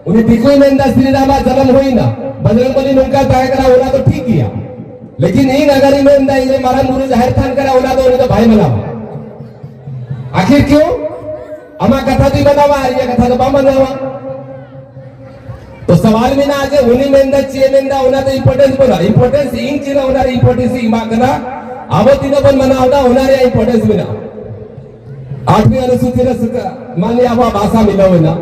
ᱩᱱᱤ ᱫᱤᱠᱩᱭ ᱢᱮᱱᱫᱟ ᱥᱨᱤ ᱨᱟᱢᱟᱜ ᱡᱟᱱᱟᱢ ᱦᱩᱭᱱᱟ, ᱵᱚᱡᱨᱚᱝ ᱵᱚᱞᱤ ᱱᱚᱝᱠᱟ ᱛᱟᱦᱮᱸ ᱠᱟᱱᱟ, ᱚᱱᱟ ᱫᱚ ᱴᱷᱤᱠ ᱜᱮᱭᱟ᱾ ᱞᱮᱠᱤᱱ ᱤᱧ ᱟᱜᱟᱨᱤᱧ ᱢᱮᱱᱫᱟ ᱤᱧ ᱨᱮ ᱢᱟᱨᱟᱝ ᱵᱩᱨᱩ ᱡᱟᱦᱮᱨ ᱛᱷᱟᱱ ᱠᱟᱱᱟ, ᱚᱱᱟ ᱫᱚ ᱩᱱᱤ ᱫᱚ ᱵᱟᱭ ᱢᱟᱱᱟᱣᱟ᱾ ᱟᱠᱷᱤᱨ ᱠᱤᱭᱩ? ᱟᱢᱟᱜ ᱠᱟᱛᱷᱟ ᱫᱚᱭ ᱢᱟᱱᱟᱣᱟ ᱟᱨ ᱤᱧᱟᱹᱜ ᱠᱟᱛᱷᱟ ᱫᱚ ᱵᱟᱢ ᱢᱟᱱᱟᱣᱟ᱾ ᱛᱚ ᱥᱟᱣᱟᱞ ᱢᱮᱱᱟᱜᱼᱟ ᱡᱮ ᱩᱱᱤ ᱢᱮᱱᱫᱟ, ᱪᱮᱫ ᱮ ᱢᱮᱱᱫᱟ, ᱚᱱᱟ ᱫᱚ importance ᱵᱟᱹᱱᱩᱜᱼᱟ᱾ Importance ᱤᱧ ᱪᱮᱫ ᱚᱱᱟ ᱨᱮ importance ᱤᱧ ᱮᱢᱟᱜ ᱠᱟᱱᱟ, ᱟᱵᱚ ᱛᱤᱱᱟᱹᱜ ᱵᱚᱱ ᱢᱟᱱᱟᱣ ᱮᱫᱟ ᱚᱱᱟ ᱨᱮᱭᱟᱜ importance ᱢᱮᱱᱟᱜᱼᱟ᱾ ᱟᱴᱷᱣᱤ ᱚᱱᱩᱥᱩᱪᱤ ᱨᱮ ᱥᱩᱠ-, ᱢᱟᱱ ᱞᱤᱭᱟ ᱟᱵᱚᱣᱟᱜ ᱵᱷᱟᱥᱟ ᱢᱤᱞᱟᱹᱣ ᱮᱱᱟ,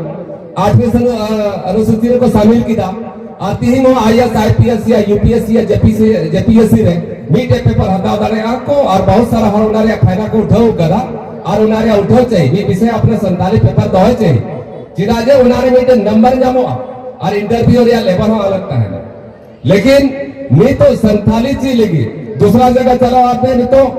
ᱟᱴᱷᱣᱤ ᱥᱚᱱᱩ-, ᱟ, ᱚᱱᱩᱥᱩᱪᱤ ᱨᱮᱠᱚ ᱥᱟᱢᱤᱞ ᱠᱮᱫᱟ, ᱟᱨ ᱛᱤᱦᱤᱧ ᱦᱚᱸ IAS, IPS ᱭᱟ UPSC ᱭᱟ JPSC, JPSC ᱨᱮ ᱢᱤᱫᱴᱮᱡ paper ᱦᱟᱛᱟᱣ ᱫᱟᱲᱮᱭᱟᱜᱼᱟ ᱠᱚ, ᱟᱨ ᱵᱚᱦᱩᱛ ᱥᱟᱨᱟ ᱦᱚᱲ ᱚᱱᱟ ᱨᱮᱭᱟᱜ ᱯᱷᱟᱭᱫᱟ ᱠᱚ ᱩᱴᱷᱟᱹᱣ ᱠᱟᱫᱟ, ᱟᱨ ᱚᱱᱟ ᱨᱮᱭᱟᱜ ᱩᱴᱷᱟᱹᱣ ᱪᱟᱹᱦᱤ, ᱢᱤᱫ ᱵᱤᱥᱚᱭ ᱟᱯᱱᱟ ᱥᱟᱱᱛᱟᱲᱤ paper ᱫᱚᱦᱚᱭ ᱪᱟᱹᱦᱤ, ᱪᱮᱫᱟᱜ ᱡᱮ ᱚᱱᱟ ᱨᱮ ᱢᱤᱫᱴᱮᱱ number ᱧᱟᱢᱚᱜᱼᱟ, ᱟᱨ interview ᱨᱮᱭᱟᱜ level ᱦᱚᱸ ᱟᱞᱟᱜᱽ ᱛᱟᱦᱮᱱᱟ᱾ ᱞᱮᱠᱤᱱ ᱱᱤᱛᱚᱜ ᱥᱟᱱᱛᱟᱞᱤ ᱪᱮᱫ ᱞᱟᱹᱜᱤᱫ ᱫᱩᱥᱨᱟ ᱡᱟᱭᱜᱟ ᱪᱟᱞᱟᱣ ᱟᱛᱮ ᱱᱤᱛᱚᱜ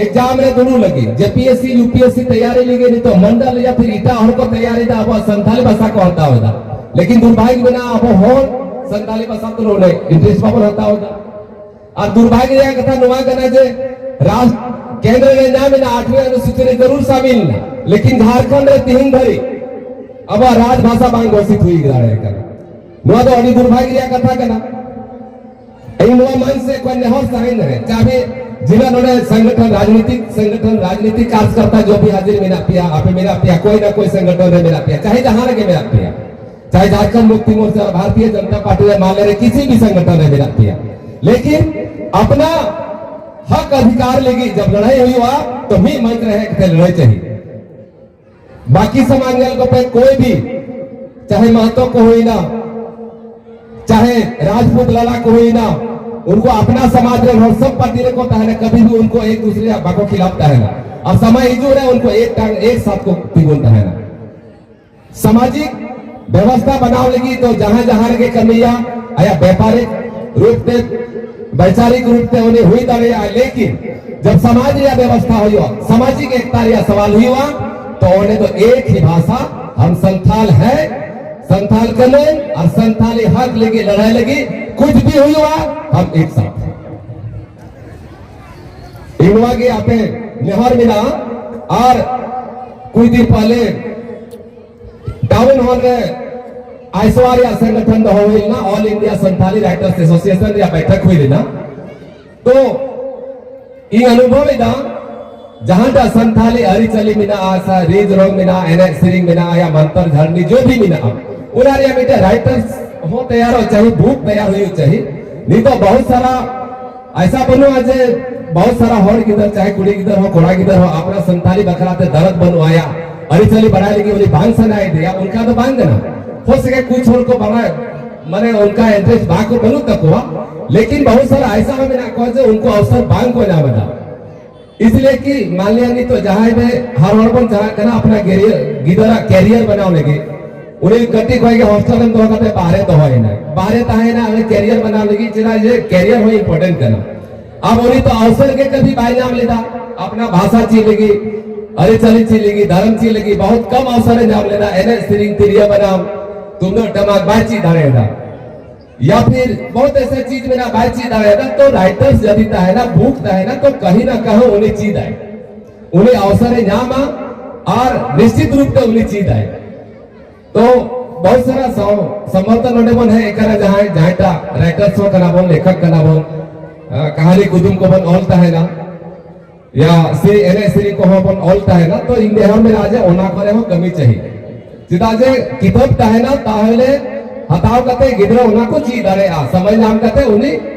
exam ᱨᱮ ᱫᱩᱲᱩᱵ ᱞᱟᱹᱜᱤᱫ, JPSC, UPSC ᱛᱮᱭᱟᱨᱤ ᱞᱟᱹᱜᱤᱫ ᱱᱤᱛᱚᱜ ᱢᱚᱱᱰᱚᱞ ᱭᱟ ᱯᱷᱤᱨ ᱮᱴᱟᱜ ᱦᱚᱲ ᱠᱚ ᱛᱮᱭᱟᱨᱤ ᱫᱟ, ᱟᱵᱚᱣᱟᱜ ᱥᱟᱱᱛᱟᱞᱤ ᱵᱷᱟᱥᱟ ᱠᱚ ᱦᱟᱛᱟᱣ ᱮᱫᱟ᱾ ᱞᱮᱠᱤᱱ ᱫᱩᱨᱵᱷᱟᱜᱽ ᱢᱮᱱᱟᱜᱼᱟ, ᱟᱵᱚ ᱦᱚᱲ ᱥᱟᱱᱛᱟᱞᱤ ᱵᱷᱟᱥᱟ ᱛᱮ ᱱᱚᱰᱮ interest ᱵᱟᱵᱚᱱ ᱦᱟᱛᱟᱣ ᱮᱫᱟ᱾ ᱟᱨ ᱫᱩᱨᱵᱷᱟᱜᱽ ᱨᱮᱭᱟᱜ ᱠᱟᱛᱷᱟ ᱱᱚᱣᱟ ᱠᱟᱱᱟ ᱡᱮ ᱨᱟᱡᱽ ᱠᱮᱱᱫᱨᱚ ᱨᱮ ᱧᱟᱢ ᱮᱱᱟ, ᱟᱴᱷᱣᱤ ᱚᱱᱩᱥᱩᱪᱤ ᱨᱮ ᱡᱟᱹᱨᱩᱲ ᱥᱟᱢᱤᱞ ᱮᱱᱟ, ᱞᱮᱠᱤᱱ ᱡᱷᱟᱲᱠᱷᱚᱸᱰ ᱨᱮ ᱛᱤᱦᱤᱧ ᱫᱷᱟᱹᱨᱤᱡ ᱟᱵᱚᱣᱟᱜ ᱨᱟᱡᱽ ᱵᱷᱟᱥᱟ ᱵᱟᱝ ᱜᱷᱳᱥᱤᱛ ᱦᱩᱭ ᱫᱟᱲᱮ ᱠᱟᱱᱟ᱾ ᱱᱚᱣᱟ ᱫᱚ ᱟᱹᱰᱤ ᱫᱩᱨᱵᱷᱟᱜᱽ ᱨᱮᱭᱟᱜ ᱠᱟᱛᱷᱟ ᱠᱟᱱᱟ᱾ ᱤᱧ ᱱᱚᱣᱟ ᱢᱚᱧᱪ ᱥᱮ ᱠᱷᱚᱱ ᱱᱮᱦᱚᱨ ᱥᱟᱨᱮᱡ ᱨᱮ, ᱪᱟᱦᱮ ᱡᱤᱞᱟ ᱱᱚᱰᱮ ᱥᱚᱝᱜᱚᱴᱷᱚᱱ, ᱨᱟᱡᱽᱱᱤᱛᱤᱠ ᱥᱚᱝᱜᱚᱴᱷᱚᱱ, ᱨᱟᱡᱽᱱᱤᱛᱤᱠ ᱠᱟᱨᱡᱚᱠᱚᱨᱛᱟ ᱡᱚ ᱵᱷᱤ ᱦᱟᱡᱤᱨ ᱢᱮᱱᱟᱜ ᱯᱮᱭᱟ, ᱟᱯᱮ ᱢᱮᱱᱟᱜ ᱯᱮᱭᱟ, ᱠᱚᱭ ᱱᱟ ᱠᱚᱭ ᱥᱚᱝᱜᱚᱴᱷᱚᱱ ᱨᱮ ᱢᱮᱱᱟᱜ ᱯᱮᱭᱟ, ᱪᱟᱦᱮ ᱡᱟᱦᱟᱸ ᱨᱮᱜᱮ ᱢᱮᱱᱟᱜ ᱯᱮᱭᱟ, ᱪᱟᱦᱮ ᱡᱷᱟᱨᱠᱷᱚᱸᱰ ᱢᱩᱠᱛᱤ ᱢᱳᱨᱪᱟ, ᱵᱷᱟᱨᱚᱛᱤᱭᱚ ᱡᱚᱱᱚᱛᱟ ᱯᱟᱨᱴᱤ ᱨᱮ, ᱢᱟᱞᱮ ᱨᱮ, ᱠᱤᱥᱤ ᱵᱷᱤ ᱥᱚᱝᱜᱚᱴᱷᱚᱱ ᱨᱮ ᱢᱮᱱᱟᱜ ᱯᱮᱭᱟ, ᱞᱮᱠᱤᱱ ᱟᱯᱱᱟ ᱦᱚᱠ ᱚᱫᱷᱤᱠᱟᱨ ᱞᱟᱹᱜᱤᱫ ᱡᱟᱵ ᱞᱟᱲᱟᱭ ᱦᱩᱭᱩᱜᱼᱟ, ᱛᱚ ᱢᱤᱫ ᱢᱚᱧᱪ ᱨᱮ ᱦᱮᱡ ᱠᱟᱛᱮ ᱞᱟᱹᱲᱦᱟᱹᱭ ᱪᱟᱹᱦᱤ᱾ ᱵᱟᱠᱤ ᱥᱚᱢᱟᱡᱽ ᱧᱮᱞ ᱠᱚᱯᱮ, ᱠᱚᱭ ᱵᱷᱤ, ᱪᱟᱦᱮ ᱢᱟᱦᱛᱚ ᱠᱚ ᱦᱩᱭᱱᱟ, ᱪᱟᱦᱮ ᱨᱟᱡᱽᱯᱩᱛ ᱞᱟᱞᱟ ᱠᱚ ᱦᱩᱭᱱᱟ, ᱩᱱᱠᱩ ᱟᱯᱱᱟ ᱥᱚᱢᱟᱡᱽ ᱨᱮᱱ ᱦᱚᱲ ᱥᱚᱵ ᱯᱟᱨᱴᱤ ᱨᱮᱠᱚ ᱛᱟᱦᱮᱱᱟ, ᱠᱟᱵᱷᱤ ᱵᱷᱤ ᱩᱱᱠᱩ ᱮᱠ ᱫᱩᱥᱨᱮ ᱭᱟᱜ ᱵᱟᱠᱚ ᱠᱷᱤᱞᱟᱯ ᱛᱟᱦᱮᱱᱟ᱾ ᱟᱨ ᱥᱚᱢᱚᱭ ᱦᱤᱡᱩᱜ ᱨᱮ ᱩᱱᱠᱩ ᱮᱠ ᱴᱟᱝ ᱮᱠ ᱥᱟᱛᱷ ᱠᱚ ᱛᱤᱸᱜᱩᱱ ᱛᱟᱦᱮᱱᱟ᱾ ᱥᱟᱢᱟᱡᱤᱠ ᱵᱮᱵᱚᱥᱛᱷᱟ ᱵᱮᱱᱟᱣ ᱞᱟᱹᱜᱤᱫ ᱫᱚ ᱡᱟᱦᱟᱸ ᱡᱟᱦᱟᱸ ᱨᱮᱜᱮ ᱠᱟᱹᱢᱤᱭᱟ, ᱟᱭᱟᱜ ᱵᱮᱯᱟᱨᱤᱠ ᱨᱩᱯ ᱛᱮ, ᱵᱟᱭᱪᱟᱨᱤᱠ ᱨᱩᱯ ᱛᱮ ᱩᱱᱤ ᱦᱩᱭ ᱫᱟᱲᱮᱭᱟᱜᱼᱟ, ᱞᱮᱠᱤᱱ ᱡᱚᱵ ᱥᱚᱢᱟᱡᱽ ᱨᱮᱭᱟᱜ ᱵᱮᱵᱚᱥᱛᱷᱟ ᱦᱩᱭᱩᱜᱼᱟ, ᱥᱟᱢᱟᱡᱤᱠ ᱮᱠᱛᱟ ᱨᱮᱭᱟᱜ ᱥᱟᱣᱟᱞ ᱦᱩᱭᱩᱜᱼᱟ, ᱛᱚ ᱚᱸᱰᱮ ᱫᱚ ᱮᱠ ᱦᱤ ᱵᱷᱟᱥᱟ, ᱦᱟᱢ ᱥᱟᱱᱛᱷᱟᱞ ᱦᱮ, ᱥᱟᱱᱛᱷᱟᱞ ᱠᱟᱹᱱᱟᱹᱧ ᱟᱨ ᱥᱟᱱᱛᱷᱟᱞᱤ ᱦᱚᱠ ᱞᱟᱹᱜᱤᱫ ᱞᱟᱹᱲᱦᱟᱹᱭ ᱞᱟᱹᱜᱤᱫ ᱠᱩᱪ ᱵᱷᱤ ᱦᱩᱭᱩᱜᱼᱟ, ᱦᱟᱢ ᱮᱠ ᱥᱟᱛᱷ᱾ ᱤᱧ ᱱᱚᱣᱟ ᱜᱮ ᱟᱯᱮ ᱱᱮᱦᱚᱨ ᱢᱮᱱᱟᱜᱼᱟ᱾ ᱟᱨ ᱠᱩᱪ ᱫᱤᱱ ᱯᱟᱦᱞᱮ ᱴᱟᱣᱩᱱ ᱦᱚᱞ ᱨᱮ ᱟᱭᱥᱣᱟ ᱨᱮᱭᱟᱜ ᱥᱚᱝᱜᱚᱴᱷᱚᱱ ᱫᱚᱦᱚ ᱦᱩᱭ ᱞᱮᱱᱟ, All India Santali Writers Association ᱨᱮᱭᱟᱜ ᱵᱟᱭᱴᱷᱚᱠ ᱦᱩᱭ ᱞᱮᱱᱟ᱾ ᱛᱚ ᱤᱧ ᱚᱱᱩᱵᱷᱚᱵ ᱮᱫᱟ, ᱡᱟᱦᱟᱸᱴᱟᱜ ᱥᱟᱱᱛᱷᱟᱞᱤ ᱟᱹᱨᱤᱪᱟᱹᱞᱤ ᱢᱮᱱᱟᱜᱼᱟ, ᱥᱮ ᱨᱤᱡ ᱨᱚᱝ ᱢᱮᱱᱟᱜᱼᱟ, ᱮᱱᱮᱡ ᱥᱮᱨᱮᱧ ᱢᱮᱱᱟᱜᱼᱟ, ᱭᱟ ᱢᱟᱱᱛᱚᱨ ᱡᱷᱟᱨᱱᱤ ᱡᱚ ᱵᱷᱤ ᱢᱮᱱᱟᱜᱼᱟ, ᱚᱱᱟ ᱨᱮᱭᱟᱜ ᱢᱤᱫᱴᱮᱱ ᱨᱟᱭᱴᱟᱨᱥ ᱦᱚᱸ ᱛᱮᱭᱟᱨᱚᱜ ᱪᱟᱹᱦᱤ, ᱵᱩᱠ ᱛᱮᱭᱟᱨ ᱦᱩᱭᱩᱜ ᱪᱟᱹᱦᱤ᱾ ᱱᱤᱛᱚᱜ ᱵᱚᱦᱩᱛ ᱥᱟᱨᱟ ᱟᱭᱥᱟ ᱵᱟᱹᱱᱩᱜᱼᱟ ᱡᱮ ᱵᱚᱦᱩᱛ ᱥᱟᱨᱟ ᱦᱚᱲ ᱜᱤᱫᱟᱹᱨ, ᱪᱟᱦᱮ ᱠᱩᱲᱤ ᱜᱤᱫᱟᱹᱨ ᱦᱚᱸ, ᱠᱚᱲᱟ ᱜᱤᱫᱟᱹᱨ ᱦᱚᱸ, ᱟᱯᱱᱟ ᱥᱟᱱᱛᱟᱞᱤ ᱵᱟᱠᱷᱨᱟ ᱛᱮ ᱫᱟᱨᱟᱫ ᱵᱟᱹᱱᱩᱜᱼᱟ, ᱭᱟ ᱟᱹᱨᱤᱪᱟᱹᱞᱤ ᱵᱟᱲᱟᱭ ᱞᱟᱹᱜᱤᱫ ᱩᱱᱤ ᱵᱟᱝ ᱥᱟᱱᱟᱭᱮᱫᱮᱭᱟ, ᱚᱱᱠᱟ ᱫᱚ ᱵᱟᱝ ᱠᱟᱱᱟ᱾ ᱦᱚ ᱥᱮ ᱠᱩᱪ ᱦᱚᱲ ᱠᱚ ᱵᱟᱲᱟᱭ, ᱢᱟᱱᱮ ᱚᱱᱠᱟ ᱤᱱᱴᱟᱨᱮᱥᱴ ᱵᱟᱝ ᱠᱚ ᱵᱟᱹᱱᱩᱜ ᱛᱟᱠᱚᱣᱟ, ᱞᱮᱠᱤᱱ ᱵᱚᱦᱩᱛ ᱥᱟᱨᱟ ᱟᱭᱥᱟ ᱦᱚᱸ ᱢᱮᱱᱟᱜ ᱠᱚᱣᱟ ᱡᱮ ᱩᱱᱠᱩ ᱚᱣᱥᱚᱨ ᱵᱟᱝ ᱠᱚ ᱧᱟᱢ ᱮᱫᱟ᱾ ᱤᱥᱞᱤᱭᱮ ᱠᱤ ᱢᱟᱱ ᱞᱤᱭᱟ ᱱᱤᱛᱚᱜ ᱡᱟᱦᱟᱸᱭ ᱵᱮ ᱦᱟᱨ ᱦᱚᱲ ᱵᱚᱱ ᱪᱟᱞᱟᱜ ᱠᱟᱱᱟ ᱟᱯᱱᱟ ᱠᱮᱨᱤᱭᱟᱨ, ᱜᱤᱫᱟᱹᱨᱟᱜ ᱠᱮᱨᱤᱭᱟᱨ ᱵᱮᱱᱟᱣ ᱞᱟᱹᱜᱤᱫ, ᱩᱱᱤ ᱠᱟᱹᱴᱤᱡ ᱠᱷᱚᱱ ᱜᱮ ᱦᱚᱥᱴᱮᱞ ᱨᱮᱢ ᱫᱚᱦᱚ ᱠᱟᱛᱮ ᱵᱟᱦᱨᱮ ᱫᱚᱦᱚᱭᱮᱱᱟ, ᱵᱟᱦᱨᱮ ᱛᱟᱦᱮᱸᱭᱮᱱᱟ, ᱩᱱᱤ ᱠᱮᱨᱤᱭᱟᱨ ᱵᱮᱱᱟᱣ ᱞᱟᱹᱜᱤᱫ ᱪᱮᱫᱟᱜ ᱡᱮ ᱠᱮᱨᱤᱭᱟᱨ ᱦᱚᱸ ᱤᱢᱯᱚᱨᱴᱮᱱᱴ ᱠᱟᱱᱟ᱾ ᱟᱵ ᱩᱱᱤ ᱛᱚ ᱚᱣᱥᱚᱨ ᱜᱮ ᱠᱟᱹᱴᱤᱡ ᱵᱟᱭ ᱧᱟᱢ ᱞᱮᱫᱟ, ᱟᱯᱱᱟ ᱵᱷᱟᱥᱟ ᱪᱮᱫ ᱞᱟᱹᱜᱤᱫ, ᱟᱹᱨᱤᱪᱟᱹᱞᱤ ᱪᱮᱫ ᱞᱟᱹᱜᱤᱫ, ᱫᱷᱚᱨᱚᱢ ᱪᱮᱫ ᱞᱟᱹᱜᱤᱫ, ᱵᱚᱦᱩᱛ ᱠᱚᱢ ᱚᱣᱥᱚᱨ ᱮ ᱧᱟᱢ ᱞᱮᱫᱟ, ᱮᱱᱮᱡ ᱥᱮᱨᱮᱧ ᱛᱤᱨᱭᱳ ᱵᱟᱱᱟᱢ ᱛᱩᱢᱫᱟᱜ ᱴᱟᱢᱟᱠ ᱵᱟᱭ ᱪᱮᱫ ᱫᱟᱲᱮᱭᱟᱫᱟ᱾ या फिर बहुत ऐसा चीज ᱢᱮᱱᱟᱜᱼᱟ ᱵᱟᱭ ᱪᱮᱫ ᱫᱟᱲᱮᱭᱟᱫᱟ, ᱛᱚ ᱨᱟᱭᱴᱟᱨᱥ ᱡᱩᱫᱤ ᱛᱟᱦᱮᱱᱟ, ᱵᱩᱠ ᱛᱟᱦᱮᱱᱟ, ᱛᱚ ᱠᱟᱹᱦᱤ ᱱᱟ ᱠᱟᱦᱤ ᱩᱱᱤ ᱪᱮᱫᱟᱭ, ᱩᱱᱤ ᱚᱣᱥᱚᱨ ᱮ ᱧᱟᱢᱟ ᱟᱨ ᱱᱤᱥᱪᱤᱛ ᱨᱩᱯ ᱛᱮ ᱩᱱᱤ ᱪᱮᱫᱟᱭ᱾ ᱛᱚ ᱵᱚᱦᱩᱛ ᱥᱟᱨᱟ ᱥᱟᱶ ᱥᱚᱢᱵᱷᱚᱵᱚᱛᱚ ᱱᱚᱰᱮ ᱵᱚᱱ ᱦᱮᱡ ᱟᱠᱟᱱᱟ, ᱡᱟᱦᱟᱸᱭ ᱡᱟᱦᱟᱸᱭᱴᱟᱜ ᱨᱟᱭᱴᱟᱨᱥ ᱦᱚᱸ ᱠᱟᱱᱟ ᱵᱚᱱ, ᱞᱮᱠᱷᱚᱠ ᱠᱟᱱᱟ ᱵᱚᱱ, ᱠᱟᱦᱟᱱᱤ ᱠᱩᱫᱩᱢ ᱠᱚᱵᱚᱱ ᱚᱞ ᱛᱟᱦᱮᱱᱟ, ᱭᱟ ᱥᱮ ᱮᱱᱮᱡ ᱥᱮᱨᱮᱧ ᱠᱚᱦᱚᱸ ᱵᱚᱱ ᱚᱞ ᱛᱟᱦᱮᱱᱟ, ᱛᱚ ᱤᱧ ᱱᱮᱦᱚᱨ ᱢᱮᱱᱟᱜᱼᱟ ᱡᱮ ᱚᱱᱟ ᱠᱚᱨᱮ ᱦᱚᱸ ᱠᱟᱹᱢᱤ ᱪᱟᱹᱦᱤ᱾ ᱪᱮᱫᱟᱜ ᱡᱮ ᱠᱤᱛᱟᱹᱵ ᱛᱟᱦᱮᱱᱟ, ᱛᱟᱦᱚᱞᱮ ᱦᱟᱛᱟᱣ ᱠᱟᱛᱮ ᱜᱤᱫᱽᱨᱟᱹ ᱚᱱᱟ ᱠᱚ ᱪᱮᱫ ᱫᱟᱲᱮᱭᱟᱜᱼᱟ, ᱥᱚᱢᱚᱭ ᱧᱟᱢ ᱠᱟᱛᱮ ᱩᱱᱤ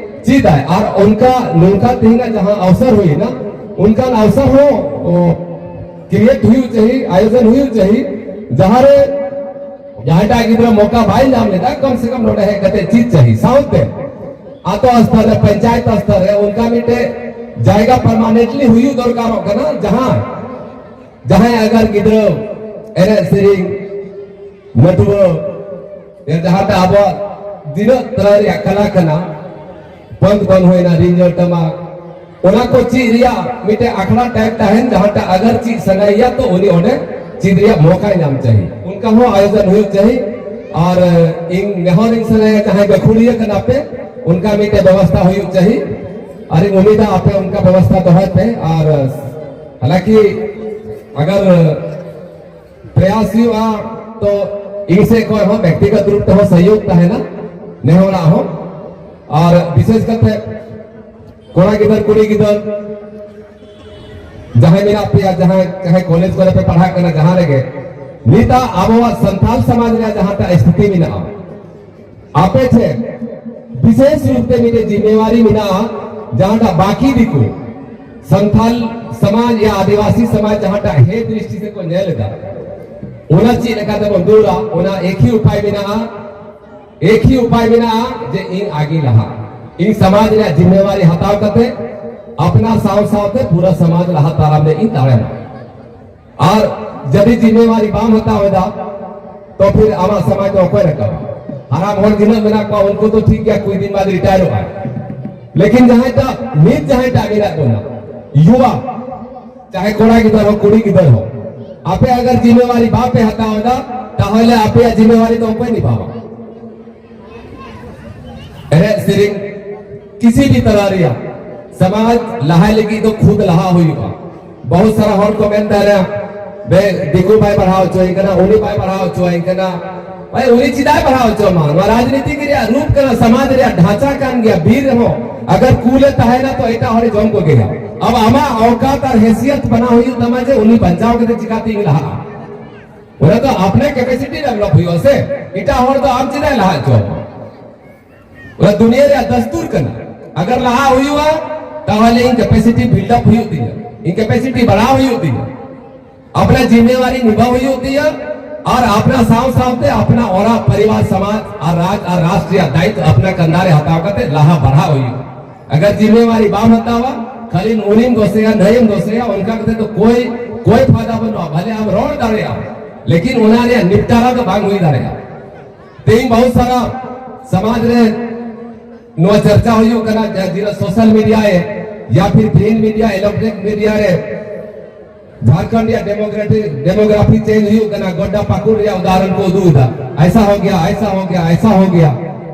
ᱪᱮᱫᱟᱭ᱾ ᱟᱨ ᱚᱱᱠᱟ ᱱᱚᱝᱠᱟ ᱛᱮᱦᱮᱧᱟᱜ ᱡᱟᱦᱟᱸ ᱚᱣᱥᱚᱨ ᱦᱩᱭᱱᱟ, ᱚᱱᱠᱟᱱ ᱚᱣᱥᱚᱨ ᱦᱚᱸ ᱠᱨᱤᱭᱮᱴ ᱦᱩᱭᱩᱜ ᱪᱟᱹᱦᱤ, ᱟᱭᱳᱡᱚᱱ ᱦᱩᱭᱩᱜ ᱪᱟᱹᱦᱤ, ᱡᱟᱦᱟᱸᱨᱮ ᱡᱟᱦᱟᱸᱭᱴᱟᱜ ᱜᱤᱫᱽᱨᱟᱹ ᱢᱚᱠᱟ ᱵᱟᱭ ᱧᱟᱢ ᱞᱮᱫᱟ, ᱠᱚᱢ ᱥᱮ ᱠᱚᱢ ᱱᱚᱰᱮ ᱦᱮᱡ ᱠᱟᱛᱮ ᱪᱮᱫ ᱪᱟᱹᱦᱤ᱾ ᱥᱟᱶᱛᱮ ᱟᱛᱳ ᱥᱛᱚᱨ ᱨᱮ, ᱯᱚᱧᱪᱟᱭᱮᱛ ᱥᱛᱚᱨ ᱨᱮ ᱚᱱᱠᱟ ᱢᱤᱫᱴᱮᱡ ᱡᱟᱭᱜᱟ ᱯᱟᱨᱢᱟᱱᱮᱱᱴᱞᱤ ᱦᱩᱭᱩᱜ ᱫᱚᱨᱠᱟᱨᱚᱜ ᱠᱟᱱᱟ, ᱡᱟᱦᱟᱸ ᱡᱟᱦᱟᱸᱭ ᱟᱜᱟᱨ ᱜᱤᱫᱽᱨᱟᱹ ᱮᱱᱮᱡ ᱥᱮᱨᱮᱧ, ᱱᱟᱹᱴᱩᱣᱟᱹ, ᱡᱟᱦᱟᱸᱴᱟᱜ ᱟᱵᱚᱣᱟᱜ ᱛᱤᱱᱟᱹᱜ ᱛᱟᱨᱟ ᱨᱮᱭᱟᱜ ᱠᱟᱞᱟ ᱠᱟᱱᱟ, ᱯᱚᱱ ᱫᱚᱱ ᱦᱩᱭᱱᱟ, ᱨᱤᱸᱡᱟᱹ ᱴᱟᱢᱟᱠ, ᱚᱱᱟ ᱠᱚ ᱪᱮᱫ ᱨᱮᱭᱟᱜ ᱢᱤᱫᱴᱮᱡ ᱟᱠᱷᱲᱟ ᱴᱟᱭᱤᱯ ᱛᱟᱦᱮᱱ, ᱡᱟᱦᱟᱸᱴᱟᱜ ᱟᱜᱟᱨ ᱪᱮᱫ ᱥᱟᱱᱟᱭᱮᱭᱟ ᱛᱚ ᱩᱱᱤ ᱚᱸᱰᱮ ᱪᱮᱫ ᱨᱮᱭᱟᱜ ᱢᱚᱠᱟᱭ ᱧᱟᱢ ᱪᱟᱦᱤ, ᱚᱱᱠᱟ ᱦᱚᱸ ᱟᱭᱳᱡᱚᱱ ᱦᱩᱭᱩᱜ ᱪᱟᱦᱤ᱾ ᱟᱨ ᱤᱧ ᱱᱮᱦᱚᱨᱤᱧ ᱥᱟᱱᱟᱭᱟ ᱡᱟᱦᱟᱸᱭ ᱜᱟᱹᱠᱷᱩᱲᱤᱭᱟᱹ ᱠᱟᱱᱟ ᱯᱮ, ᱚᱱᱠᱟ ᱢᱤᱫᱴᱮᱡ ᱵᱮᱵᱚᱥᱛᱷᱟ ᱦᱩᱭᱩᱜ ᱪᱟᱦᱤ᱾ ᱟᱨ ᱤᱧ ᱩᱢᱤᱫᱟ ᱟᱯᱮ ᱚᱱᱠᱟ ᱵᱮᱵᱚᱥᱛᱷᱟ ᱫᱚᱦᱚᱭ ᱯᱮ᱾ ᱟᱨ ᱦᱟᱞᱟᱠᱤ ᱟᱜᱟᱨ ᱯᱨᱚᱭᱟᱥ ᱦᱩᱭᱩᱜᱼᱟ ᱛᱚ ᱤᱧ ᱥᱮᱫ ᱠᱷᱚᱱ ᱦᱚᱸ ᱵᱮᱠᱛᱤᱜᱚᱛ ᱨᱩᱯ ᱛᱮᱦᱚᱸ ᱥᱚᱦᱭᱳᱜᱽ ᱛᱟᱦᱮᱱᱟ ᱱᱮ ᱦᱚᱲᱟᱜ ᱦᱚᱸ᱾ ᱟᱨ ᱵᱤᱥᱮᱥ ᱠᱟᱛᱮ ᱠᱚᱲᱟ ᱜᱤᱫᱟᱹᱨ ᱠᱩᱲᱤ ᱜᱤᱫᱟᱹᱨ ᱡᱟᱦᱟᱸᱭ ᱢᱮᱱᱟᱜ ᱯᱮᱭᱟ, ᱡᱟᱦᱟᱸᱭ ᱡᱟᱦᱟᱸᱭ ᱠᱚᱞᱮᱡᱽ ᱠᱚᱨᱮ ᱯᱮ ᱯᱟᱲᱦᱟᱜ ᱠᱟᱱᱟ, ᱡᱟᱦᱟᱸ ᱨᱮᱜᱮ ᱱᱤᱛᱟᱜ ᱟᱵᱚᱣᱟᱜ ᱥᱟᱱᱛᱟᱲ ᱥᱚᱢᱟᱡᱽ ᱨᱮᱭᱟᱜ ᱡᱟᱦᱟᱸᱴᱟᱜ ᱥᱛᱷᱤᱛᱤ ᱢᱮᱱᱟᱜᱼᱟ, ᱟᱯᱮ ᱴᱷᱮᱱ ᱵᱤᱥᱮᱥ ᱨᱩᱯ ᱛᱮ ᱢᱤᱫᱴᱮᱡ ᱡᱤᱢᱢᱮᱣᱟᱨᱤ ᱢᱮᱱᱟᱜᱼᱟ, ᱡᱟᱦᱟᱸᱴᱟᱜ ᱵᱟᱹᱠᱤ ᱫᱤᱠᱩ ᱥᱟᱱᱛᱟᱞ ᱥᱚᱢᱟᱡᱽ ᱭᱟ ᱟᱹᱫᱤᱵᱟᱹᱥᱤ ᱥᱚᱢᱟᱡᱽ ᱡᱟᱦᱟᱸᱴᱟᱜ ᱦᱮ ᱫᱨᱤᱥᱴᱤ ᱛᱮᱠᱚ ᱧᱮᱞ ᱮᱫᱟ, ᱚᱱᱟ ᱪᱮᱫ ᱞᱮᱠᱟ ᱛᱮᱵᱚᱱ ᱫᱩᱨᱟ, ᱚᱱᱟ ᱮᱠ ᱦᱤ ᱩᱯᱟᱭ ᱢᱮᱱᱟᱜᱼᱟ᱾ ᱮᱠ ᱦᱤ ᱩᱯᱟᱭ ᱢᱮᱱᱟᱜᱼᱟ ᱡᱮ ᱤᱧ ᱟᱜᱮ ᱞᱟᱦᱟ, ᱤᱧ ᱥᱚᱢᱟᱡᱽ ᱨᱮᱭᱟᱜ ᱡᱤᱢᱢᱮᱣᱟᱨᱤ ᱦᱟᱛᱟᱣ ᱠᱟᱛᱮ ᱟᱯᱱᱟᱨ ᱥᱟᱶ ᱥᱟᱶᱛᱮ ᱯᱩᱨᱟᱹ ᱥᱚᱢᱟᱡᱽ ᱞᱟᱦᱟ ᱛᱟᱲᱟᱢ ᱨᱮ ᱤᱧ ᱫᱟᱲᱮᱭᱟᱜᱼᱟ᱾ ᱟᱨ ᱡᱩᱫᱤ ᱡᱤᱢᱢᱮᱣᱟᱨᱤ ᱵᱟᱢ ᱦᱟᱛᱟᱣ ᱮᱫᱟ, ᱛᱚ ᱯᱷᱤᱨ ᱟᱢᱟᱜ ᱥᱚᱢᱟᱡᱽ ᱫᱚ ᱚᱠᱚᱭ ᱨᱟᱠᱟᱵᱟ? ᱦᱟᱲᱟᱢ ᱦᱚᱲ ᱛᱤᱱᱟᱹᱜ ᱢᱮᱱᱟᱜ ᱠᱚᱣᱟ, ᱩᱱᱠᱩ ᱫᱚ ᱴᱷᱤᱠ ᱜᱮᱭᱟ, ᱠᱩᱲᱤ ᱫᱤᱱ ᱵᱟᱫ ᱨᱤᱴᱟᱭᱟᱨᱚᱜᱼᱟᱭ᱾ ᱞᱮᱠᱤᱱ ᱡᱟᱦᱟᱸᱭ ᱴᱟᱜ ᱱᱤᱛ ᱡᱟᱦᱟᱸᱭ ᱴᱟᱜ ᱢᱮᱱᱟᱜ ᱵᱚᱱᱟ, ᱭᱩᱣᱟ, ᱪᱟᱦᱮ ᱠᱚᱲᱟ ᱜᱤᱫᱟᱹᱨ ᱦᱚᱸ, ᱠᱩᱲᱤ ᱜᱤᱫᱟᱹᱨ ᱦᱚᱸ, ᱟᱯᱮ ᱟᱜᱟᱨ ᱡᱤᱢᱢᱮᱣᱟᱨᱤ ᱵᱟᱯᱮ ᱦᱟᱛᱟᱣ ᱮᱫᱟ, ᱛᱟᱦᱚᱞᱮ ᱟᱯᱮᱭᱟᱜ ᱡᱤᱢᱢᱮᱣᱟᱨᱤ ᱫᱚ ᱚᱠᱚᱭ ᱱᱤᱵᱷᱟᱣᱟ? ᱮᱱᱮᱡ ᱥᱮᱨᱮᱧ ᱠᱤᱥᱤ ᱵᱷᱤ ᱛᱟᱨᱟ ᱨᱮᱭᱟᱜ ᱥᱚᱢᱟᱡᱽ ᱞᱟᱦᱟᱭ ᱞᱟᱹᱜᱤᱫ ᱫᱚ ᱠᱷᱩᱫ ᱞᱟᱦᱟ ᱦᱩᱭᱩᱜᱼᱟ᱾ ᱵᱚᱦᱩᱛ ᱥᱟᱨᱟ ᱦᱚᱲ ᱠᱚ ᱢᱮᱱ ᱛᱟᱦᱮᱱᱟ, ᱵᱮ, ᱫᱤᱠᱩ ᱵᱟᱭ ᱯᱟᱲᱦᱟᱣ ᱦᱚᱪᱚᱭ ᱠᱟᱱᱟ, ᱩᱱᱤ ᱵᱟᱭ ᱯᱟᱲᱦᱟᱣ ᱦᱚᱪᱚᱭ ᱠᱟᱱᱟ᱾ ᱵᱷᱟᱭ, ᱩᱱᱤ ᱪᱮᱫᱟᱜ ᱯᱟᱲᱦᱟᱣ ᱦᱚᱪᱚ ᱢᱟ? ᱱᱚᱣᱟ ᱨᱟᱡᱽᱱᱤᱛᱤ ᱨᱮᱭᱟᱜ ᱨᱩᱯ ᱠᱟᱱᱟ, ᱥᱚᱢᱟᱡᱽ ᱨᱮᱭᱟᱜ ᱰᱷᱟᱸᱪᱟ ᱠᱟᱱ ᱜᱮᱭᱟ᱾ ᱵᱤᱨ ᱨᱮᱦᱚᱸ ᱟᱜᱟᱨ ᱠᱩᱞᱮ ᱛᱟᱦᱮᱱᱟ ᱛᱚ ᱮᱴᱟᱜ ᱦᱚᱲᱮ ᱡᱚᱢ ᱠᱚᱜᱮᱭᱟ᱾ ᱟᱵ ᱟᱢᱟᱜ ᱚᱣᱠᱟᱛ ᱟᱨ ᱦᱮᱥᱤᱭᱟᱛ ᱵᱟᱱᱟᱣ ᱦᱩᱭᱩᱜ ᱛᱟᱢᱟ ᱡᱮ ᱩᱱᱤ ᱵᱟᱧᱪᱟᱣ ᱠᱟᱛᱮ ᱪᱤᱠᱟᱛᱮ ᱤᱧ ᱞᱟᱦᱟᱜᱼᱟ᱾ ᱚᱱᱟ ᱫᱚ ᱟᱯᱱᱮ ᱠᱮᱯᱮᱥᱤᱴᱤ ᱰᱮᱵᱷᱞᱚᱯ ᱦᱩᱭᱩᱜᱼᱟ ᱥᱮ, ᱮᱴᱟᱜ ᱦᱚᱲ ᱫᱚ ᱟᱢ ᱪᱮᱫᱟᱜ ᱞᱟᱦᱟ ᱦᱚᱪᱚ ᱟᱢᱟ? ᱚᱱᱟ ᱫᱩᱱᱤᱭᱟᱹ ᱨᱮᱭᱟᱜ ᱫᱟᱥᱛᱩᱨ ᱠᱟᱱᱟ᱾ ᱟᱜᱟᱨ ᱞᱟᱦᱟ ᱦᱩᱭᱩᱜᱼᱟ, ᱛᱟᱦᱚᱞᱮ ᱤᱧ ᱠᱮᱯᱮᱥᱤᱴᱤ ᱵᱤᱞᱰ ᱟᱯ ᱦᱩᱭᱩᱜ ᱛᱤᱧᱟ, ᱤᱧ ᱠᱮᱯᱮᱥᱤᱴᱤ ᱵᱟᱲᱦᱟᱣ ᱦᱩᱭᱩᱜ ᱛᱤᱧᱟ, ᱟᱯᱱᱟᱨ ᱡᱤᱢᱢᱮᱣᱟᱨᱤ ᱱᱤᱵᱷᱟᱣ ᱦᱩᱭᱩᱜ ᱛᱤᱧᱟ᱾ ᱟᱨ ᱟᱯᱱᱟ ᱥᱟᱶ ᱥᱟᱶᱛᱮ ᱟᱯᱱᱟ ᱚᱲᱟᱜ, ᱯᱚᱨᱤᱵᱟᱨ, ᱥᱚᱢᱟᱡᱽ ᱟᱨ ᱨᱟᱡᱽ ᱟᱨ ᱨᱟᱥᱴᱨᱤᱭᱚ ᱫᱟᱭᱤᱛᱛᱚ ᱟᱯᱱᱟ ᱠᱟᱸᱫᱷᱟ ᱨᱮ ᱦᱟᱛᱟᱣ ᱠᱟᱛᱮ ᱞᱟᱦᱟ ᱵᱟᱲᱦᱟᱣ ᱦᱩᱭᱩᱜᱼᱟ᱾ ᱟᱜᱟᱨ ᱡᱤᱢᱢᱮᱣᱟᱨᱤ ᱵᱟᱢ ᱦᱟᱛᱟᱣᱟ, ᱠᱷᱟᱹᱞᱤ ᱩᱱᱤᱢ ᱫᱳᱥᱮᱭᱟ, ᱱᱟᱹᱭᱮᱢ ᱫᱳᱥᱮᱭᱟ, ᱚᱱᱠᱟ ᱠᱟᱛᱮ ᱫᱚ ᱠᱳᱭ, ᱠᱳᱭ ᱯᱷᱟᱭᱫᱟ ᱵᱟᱹᱱᱩᱜᱼᱟ᱾ ᱵᱷᱟᱞᱮ ᱟᱢ ᱨᱚᱲ ᱫᱟᱲᱮᱭᱟᱜᱼᱟ, ᱞᱮᱠᱤᱱ ᱚᱱᱟ ᱨᱮᱭᱟᱜ ᱱᱤᱯᱴᱟᱨᱟ ᱫᱚ ᱵᱟᱝ ᱦᱩᱭ ᱫᱟᱲᱮᱭᱟᱜᱼᱟ᱾ ᱛᱮᱦᱮᱧ ᱵᱚᱦᱩᱛ ᱥᱟᱨᱟ ᱥᱚᱢᱟᱡᱽ ᱨᱮ ᱱᱚᱣᱟ ᱪᱟᱨᱪᱟ ᱦᱩᱭᱩᱜ ᱠᱟᱱᱟ, ᱡᱟ-, ᱡᱤᱨᱟ ᱥᱳᱥᱟᱞ ᱢᱤᱰᱤᱭᱟ ᱨᱮ ᱭᱟ ᱯᱷᱤᱨ ᱯᱨᱤᱱᱴ ᱢᱤᱰᱤᱭᱟ, ᱤᱞᱮᱠᱴᱨᱚᱱᱤᱠ ᱢᱤᱰᱤᱭᱟ ᱨᱮ ᱡᱷᱟᱨᱠᱷᱚᱸᱰ ᱨᱮᱭᱟᱜ ᱰᱮᱢᱳᱜᱨᱟᱯᱷᱤ, ᱰᱮᱢᱳᱜᱨᱟᱯᱷᱤ ᱪᱮᱧᱡᱽ ᱦᱩᱭᱩᱜ ᱠᱟᱱᱟ, ᱜᱚᱰᱰᱟ ᱯᱟᱹᱠᱩᱲ ᱨᱮᱭᱟᱜ ᱩᱫᱟᱦᱚᱨᱚᱱ ᱠᱚ ᱩᱫᱩᱜ ᱮᱫᱟ, ᱮᱭᱥᱟ ᱦᱳ ᱜᱮᱭᱟ, ᱮᱭᱥᱟ ᱦᱳ ᱜᱮᱭᱟ, ᱮᱭᱥᱟ ᱦᱳ ᱜᱮᱭᱟ᱾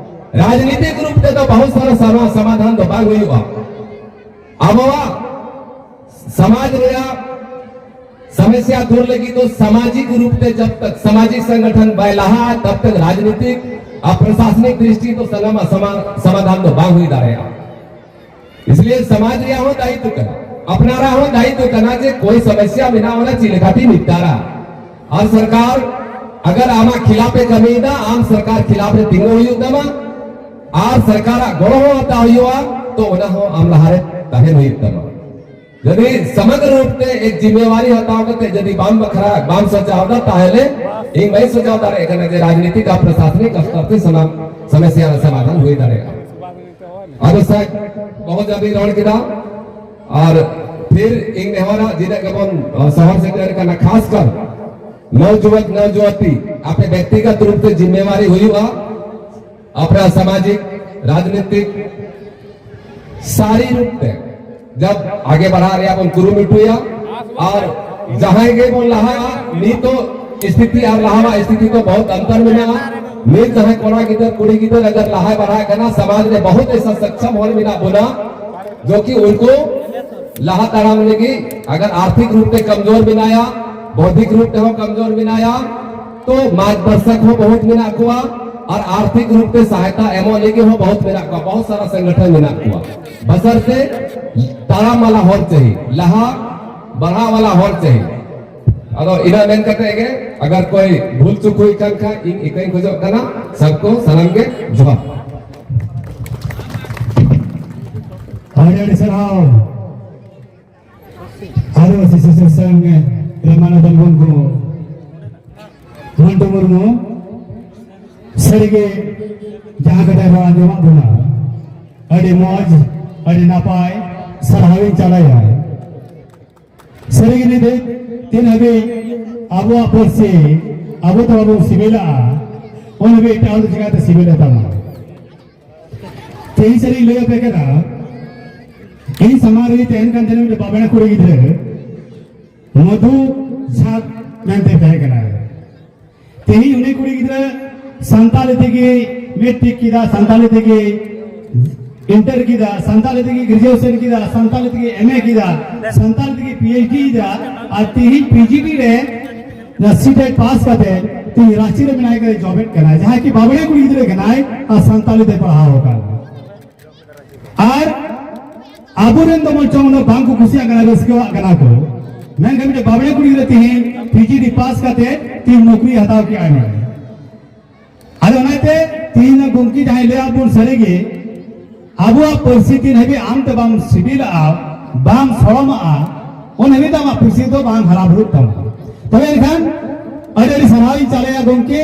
ᱨᱟᱡᱽᱱᱤᱛᱤᱠ ᱨᱩᱯ ᱛᱮᱫᱚ ᱵᱚᱦᱩᱛ ᱥᱟᱨᱟ ᱥᱟᱢᱟ-, ᱥᱚᱢᱟᱫᱷᱟᱱ ᱫᱚ ᱵᱟᱝ ᱦᱩᱭᱩᱜᱼᱟ᱾ ᱟᱵᱚᱣᱟᱜ ᱥᱚᱢᱟᱡᱽ ᱨᱮᱭᱟᱜ ᱥᱚᱢᱚᱥᱭᱟ ᱫᱩᱨ ᱞᱟᱹᱜᱤᱫ ᱫᱚ ᱥᱟᱢᱟᱡᱤᱠ ᱨᱩᱯ ᱛᱮ ᱡᱟᱵ ᱛᱟᱠ ᱥᱟᱢᱟᱡᱤᱠ ᱥᱚᱝᱜᱚᱴᱷᱚᱱ ᱵᱟᱭ ᱞᱟᱦᱟᱜᱼᱟ, ᱛᱟᱵ ᱛᱟᱠ ᱨᱟᱡᱽᱱᱤᱛᱤᱠ ᱟᱨ ᱯᱨᱚᱥᱟᱥᱚᱱᱤᱠ ᱫᱨᱤᱥᱴᱤ ᱫᱚ ᱥᱟᱱᱟᱢ ᱥᱟᱢᱟ-, ᱥᱚᱢᱟᱫᱷᱟᱱ ᱫᱚ ᱵᱟᱝ ᱦᱩᱭ ᱫᱟᱲᱮᱭᱟᱜᱼᱟ᱾ ᱤᱥᱞᱤᱭᱮ ᱥᱚᱢᱟᱡᱽ ᱨᱮᱭᱟᱜ ᱦᱚᱸ ᱫᱟᱭᱤᱛᱛᱚ ᱠᱟᱱᱟ, ᱟᱯᱱᱟᱨᱟᱜ ᱦᱚᱸ ᱫᱟᱭᱤᱛᱛᱚ ᱠᱟᱱᱟ ᱡᱮ ᱠᱳᱭ ᱥᱚᱢᱚᱥᱭᱟ ᱢᱮᱱᱟᱜᱼᱟ, ᱚᱱᱟ ᱪᱮᱫ ᱞᱮᱠᱟᱛᱮ ᱱᱤᱯᱴᱟᱨᱟ᱾ ᱟᱨ ᱥᱚᱨᱠᱟᱨ ᱟᱜᱟᱨ ᱟᱢᱟᱜ ᱠᱷᱤᱞᱟᱯ ᱮ ᱠᱟᱹᱢᱤᱭᱮᱫᱟ, ᱟᱢ ᱥᱚᱨᱠᱟᱨ ᱠᱷᱤᱞᱟᱯ ᱨᱮ ᱛᱤᱸᱜᱩ ᱦᱩᱭᱩᱜ ᱛᱟᱢᱟ ᱟᱨ ᱥᱚᱨᱠᱟᱨᱟᱜ ᱜᱚᱲᱚ ᱦᱚᱸ ᱦᱟᱛᱟᱣ ᱦᱩᱭᱩᱜᱼᱟ, ᱛᱚ ᱚᱱᱟ ᱦᱚᱸ ᱟᱢ ᱞᱟᱦᱟᱨᱮ ᱛᱟᱦᱮᱱ ᱦᱩᱭᱩᱜ ᱛᱟᱢᱟ᱾ ᱡᱩᱫᱤ ᱥᱚᱢᱚᱜᱨᱚ ᱨᱩᱯ ᱛᱮ ᱮᱠ ᱡᱤᱢᱢᱮᱣᱟᱨᱤ ᱦᱟᱛᱟᱣ ᱠᱟᱛᱮ ᱡᱩᱫᱤ ᱵᱟᱢ ᱵᱟᱠᱷᱨᱟ, ᱵᱟᱢ ᱥᱚᱪᱟᱣ ᱫᱟ, ᱛᱟᱦᱞᱮ ᱤᱧ ᱵᱟᱹᱧ ᱥᱚᱪᱟᱣ ᱫᱟᱲᱮᱭᱟᱜ ᱠᱟᱱᱟ ᱡᱮ ᱨᱟᱡᱽᱱᱤᱛᱤᱠ ᱟᱨ ᱯᱨᱚᱥᱟᱥᱚᱱᱤᱠ ᱥᱛᱚᱨ ᱛᱮ ᱥᱟᱱᱟᱢ ᱥᱚᱢᱚᱥᱭᱟ ᱨᱮᱱᱟᱜ ᱥᱚᱢᱟᱫᱷᱟᱱ ᱦᱩᱭ ᱫᱟᱲᱮᱭᱟᱜᱼᱟ᱾ ᱟᱫᱚ ᱥᱟᱨ, ᱵᱚᱦᱩᱛ ᱡᱟᱫᱟ ᱨᱚᱲ ᱠᱮᱫᱟ, ᱟᱨ ᱯᱷᱤᱨ ᱤᱧ ᱱᱮᱦᱚᱨᱟ ᱡᱤᱱᱟᱹᱜ ᱜᱮᱵᱚᱱ, ᱟ, ᱥᱚᱦᱚᱨ ᱥᱮᱴᱮᱨ ᱠᱟᱱᱟ, ᱠᱷᱟᱥ ᱠᱟᱨ ᱱᱚᱣᱡᱩᱣᱟᱱ ᱱᱚᱣᱡᱩᱣᱟᱛᱤ, ᱟᱯᱮ ᱵᱮᱠᱛᱤᱜᱚᱛ ᱨᱩᱯ ᱛᱮ ᱡᱤᱢᱢᱮᱣᱟᱨᱤ ᱦᱩᱭᱩᱜᱼᱟ, ᱟᱯᱱᱟᱨ ᱥᱟᱢᱟᱡᱤᱠ, ᱨᱟᱡᱽᱱᱤᱛᱤᱠ, ᱥᱟᱨᱤ ᱨᱩᱯ ᱛᱮ ᱡᱟᱵ ᱟᱜᱮ ᱵᱟᱲᱦᱟᱜ ᱨᱮᱭᱟᱜ ᱵᱚᱱ ᱠᱩᱨᱩᱢᱩᱴᱩᱭᱟ᱾ ᱟᱨ ᱡᱟᱦᱟᱸᱭ ᱜᱮ ᱵᱚᱱ ᱞᱟᱦᱟᱜᱼᱟ, ᱱᱤᱛᱚᱜ ᱥᱛᱷᱤᱛᱤ ᱟᱨ ᱞᱟᱦᱟᱣᱟᱜ ᱥᱛᱷᱤᱛᱤ ᱫᱚ ᱵᱚᱦᱩᱛ ᱚᱱᱛᱚᱨ ᱢᱮᱱᱟᱜᱼᱟ᱾ ᱱᱤᱛ ᱡᱟᱦᱟᱸᱭ ᱠᱚᱲᱟ ᱜᱤᱫᱟᱹᱨ, ᱠᱩᱲᱤ ᱜᱤᱫᱟᱹᱨ ᱟᱜᱟᱨ ᱞᱟᱦᱟᱭ ᱵᱟᱲᱦᱟᱜ ᱠᱟᱱᱟ, ᱥᱚᱢᱟᱡᱽ ᱨᱮ ᱵᱚᱦᱩᱛ ᱮᱥᱟ ᱥᱚᱠᱥᱚᱢ ᱦᱚᱲ ᱢᱮᱱᱟᱜ ᱵᱚᱱᱟ, ᱡᱚ ᱠᱤ ᱩᱱᱠᱩ ᱞᱟᱦᱟ ᱛᱟᱲᱟᱢ ᱞᱟᱹᱜᱤᱫ ᱟᱜᱟᱨ ᱟᱨᱛᱷᱤᱠ ᱨᱩᱯ ᱛᱮ ᱠᱚᱢᱡᱳᱨ ᱢᱮᱱᱟᱭᱟ, ᱵᱚᱫᱷᱤᱠ ᱨᱩᱯ ᱛᱮᱦᱚᱸ ᱠᱚᱢᱡᱳᱨ ᱢᱮᱱᱟᱭᱟ, ᱛᱚ ᱢᱟᱨᱜᱚᱫᱚᱨᱥᱚᱠ ᱦᱚᱸ ᱵᱚᱦᱩᱛ ᱢᱮᱱᱟᱜ ᱠᱚᱣᱟ ᱟᱨ ᱟᱨᱛᱷᱤᱠ ᱨᱩᱯ ᱛᱮ ᱥᱟᱦᱟᱭᱛᱟ ᱮᱢᱚᱜ ᱞᱟᱹᱜᱤᱫ ᱦᱚᱸ ᱵᱚᱦᱩᱛ ᱢᱮᱱᱟᱜ ᱠᱚᱣᱟ, ᱵᱚᱦᱩᱛ ᱥᱟᱨᱟ ᱥᱚᱝᱜᱚᱴᱷᱚᱱ ᱢᱮᱱᱟᱜ ᱠᱚᱣᱟ᱾ ᱵᱟᱥᱟᱨᱛᱮ ᱛᱟᱲᱟᱢ ᱣᱟᱞᱟ ᱦᱚᱨ ᱪᱟᱹᱦᱤ, ᱞᱟᱦᱟ ᱵᱟᱲᱦᱟᱣ ᱣᱟᱞᱟ ᱦᱚᱨ ᱪᱟᱹᱦᱤ᱾ ᱟᱫᱚ ᱤᱱᱟᱹ ᱢᱮᱱ ᱠᱟᱛᱮ ᱜᱮ, ᱟᱜᱟᱨ ᱠᱚᱭ ᱵᱷᱩᱞ ᱪᱩᱠ ᱦᱩᱭ ᱠᱟᱱ ᱠᱷᱟᱱ, ᱤᱧ ᱤᱠᱟᱹᱧ ᱠᱷᱚᱡᱚᱜ ᱠᱟᱱᱟ᱾ ᱥᱟᱵ ᱠᱚ ᱥᱟᱱᱟᱢ ᱜᱮ ᱡᱚᱦᱟᱨ᱾ ᱟᱹᱰᱤ ᱟᱹᱰᱤ ᱥᱟᱨᱦᱟᱣ᱾ ᱟᱹᱫᱤᱵᱟᱹᱥᱤ ᱥᱩᱥᱟᱹᱨ ᱥᱚᱝᱜᱷ ᱨᱮ ᱢᱟᱱᱚᱛᱟᱱ ᱜᱚᱢᱠᱮ ᱠᱚ᱾ ᱢᱚᱱᱴᱩ ᱢᱩᱨᱢᱩ, ᱥᱟᱹᱨᱤᱜᱮ ᱡᱟᱦᱟᱸ ᱠᱟᱛᱷᱟᱭ ᱨᱚᱲ ᱟᱸᱡᱚᱢᱟᱫ ᱵᱚᱱᱟ, ᱟᱹᱰᱤ ᱢᱚᱡᱽ, ᱟᱹᱰᱤ ᱱᱟᱯᱟᱭ, ᱥᱟᱨᱦᱟᱣᱤᱧ ᱪᱟᱞᱟᱭᱟ᱾ ᱥᱟᱹᱨᱤᱜᱮ ᱱᱤᱛ ᱛᱤᱱ ᱦᱟᱹᱵᱤᱡ ᱟᱵᱚᱣᱟᱜ ᱯᱟᱹᱨᱥᱤ ᱟᱵᱚ ᱛᱮ ᱵᱟᱵᱚᱱ ᱥᱤᱵᱤᱞᱟᱜᱼᱟ, ᱩᱱ ᱦᱟᱹᱵᱤᱡ ᱮᱴᱟᱜ ᱦᱚᱲ ᱫᱚ ᱪᱤᱠᱟᱹᱛᱮ ᱥᱤᱵᱤᱞ ᱟᱛᱟᱢᱟ? ᱛᱮᱦᱮᱧ ᱥᱟᱹᱨᱤᱧ ᱞᱟᱹᱭ ᱟᱯᱮ ᱠᱟᱱᱟ, ᱤᱧ ᱥᱟᱢᱟᱝ ᱨᱮ ᱛᱟᱦᱮᱱ ᱠᱟᱱ ᱛᱟᱦᱮᱱᱟ ᱢᱤᱫᱴᱮᱱ ᱵᱟᱵᱮᱲᱟ ᱠᱩᱲᱤ ᱜᱤᱫᱽᱨᱟᱹ, ᱢᱚᱫᱷᱩ ᱡᱷᱟ ᱢᱮᱱᱛᱮ ᱛᱟᱦᱮᱸ ᱠᱟᱱᱟᱭ᱾ ᱛᱮᱦᱮᱧ ᱩᱱᱤ ᱠᱩᱲᱤ ᱜᱤᱫᱽᱨᱟᱹ ᱥᱟᱱᱛᱟᱲᱤ ᱛᱮᱜᱮ ᱢᱮᱴᱨᱤᱠ ᱠᱮᱫᱟ, ᱥᱟᱱᱛᱟᱲᱤ ᱛᱮᱜᱮ ᱤᱱᱴᱟᱨ ᱠᱮᱫᱟ, ᱥᱟᱱᱛᱟᱲᱤ ᱛᱮᱜᱮ ᱜᱨᱮᱡᱩᱭᱮᱥᱚᱱ ᱠᱮᱫᱟ, ᱥᱟᱱᱛᱟᱲᱤ ᱛᱮᱜᱮ ᱮᱢ ᱮ ᱠᱮᱫᱟ, ᱥᱟᱱᱛᱟᱲᱤ ᱛᱮᱜᱮ ᱯᱤ ᱮᱭᱤᱪ ᱰᱤ ᱭᱮᱫᱟ, ᱟᱨ ᱛᱮᱦᱮᱧ ᱯᱤ ᱡᱤ ᱰᱤ ᱨᱮ ᱥᱤᱴᱮᱴ ᱯᱟᱥ ᱠᱟᱛᱮ ᱛᱮᱦᱮᱧ ᱨᱟᱸᱪᱤ ᱨᱮ ᱢᱮᱱᱟᱭ ᱠᱟᱱᱟ, ᱡᱚᱵᱮᱫ ᱠᱟᱱᱟᱭ, ᱡᱟᱦᱟᱸᱭ ᱠᱤ ᱵᱟᱵᱲᱮ ᱠᱩᱲᱤ ᱜᱤᱫᱽᱨᱟᱹ ᱠᱟᱱᱟᱭ ᱟᱨ ᱥᱟᱱᱛᱟᱲᱤ ᱛᱮ ᱯᱟᱲᱦᱟᱣ ᱟᱠᱟᱱᱟ᱾ ᱟᱨ ᱟᱵᱚᱨᱮᱱ ᱫᱚ ᱵᱚᱨᱪᱚᱝ ᱩᱱᱟᱹᱜ ᱵᱟᱝ ᱠᱚ ᱠᱩᱥᱤᱭᱟᱜ ᱠᱟᱱᱟ, ᱨᱟᱹᱥᱠᱟᱹᱣᱟᱜ ᱠᱟᱱᱟ ᱠᱚ, ᱢᱮᱱᱠᱷᱟᱱ ᱢᱤᱫᱴᱮᱱ ᱵᱟᱵᱲᱮ ᱠᱩᱲᱤ ᱜᱤᱫᱽᱨᱟᱹ ᱛᱮᱦᱮᱧ ᱯᱤ ᱡᱤ ᱰᱤ ᱯᱟᱥ ᱠᱟᱛᱮ ᱛᱮᱦᱮᱧ ᱱᱚᱠᱨᱤ ᱦᱟᱛᱟᱣ ᱠᱮᱜᱼᱟᱭ ᱱᱚᱰᱮ᱾ ᱟᱫᱚ ᱚᱱᱟᱛᱮ ᱛᱮᱦᱮᱧ ᱫᱚ ᱜᱚᱢᱠᱮ ᱡᱟᱦᱟᱸᱭ ᱞᱟᱹᱭᱟᱫ ᱵᱚᱱ ᱥᱟᱹᱨᱤᱜᱮ, ᱟᱵᱚᱣᱟᱜ ᱯᱟᱹᱨᱥᱤ ᱛᱤᱱ ᱦᱟᱹᱵᱤᱡ ᱟᱢ ᱛᱮ ᱵᱟᱢ ᱥᱤᱵᱤᱞᱟᱜᱼᱟ, ᱵᱟᱢ ᱥᱚᱲᱚᱢᱟᱜᱼᱟ, ᱩᱱ ᱦᱟᱹᱵᱤᱡ ᱫᱚ ᱟᱢᱟᱜ ᱯᱟᱹᱨᱥᱤ ᱫᱚ ᱵᱟᱝ ᱦᱟᱨᱟ ᱵᱩᱨᱩᱜ ᱛᱟᱢᱟ᱾ ᱛᱚᱵᱮ ᱮᱱᱠᱷᱟᱱ ᱟᱹᱰᱤ ᱟᱹᱰᱤ ᱥᱟᱨᱦᱟᱣ ᱤᱧ ᱪᱟᱞᱮᱭᱟ ᱜᱚᱢᱠᱮ,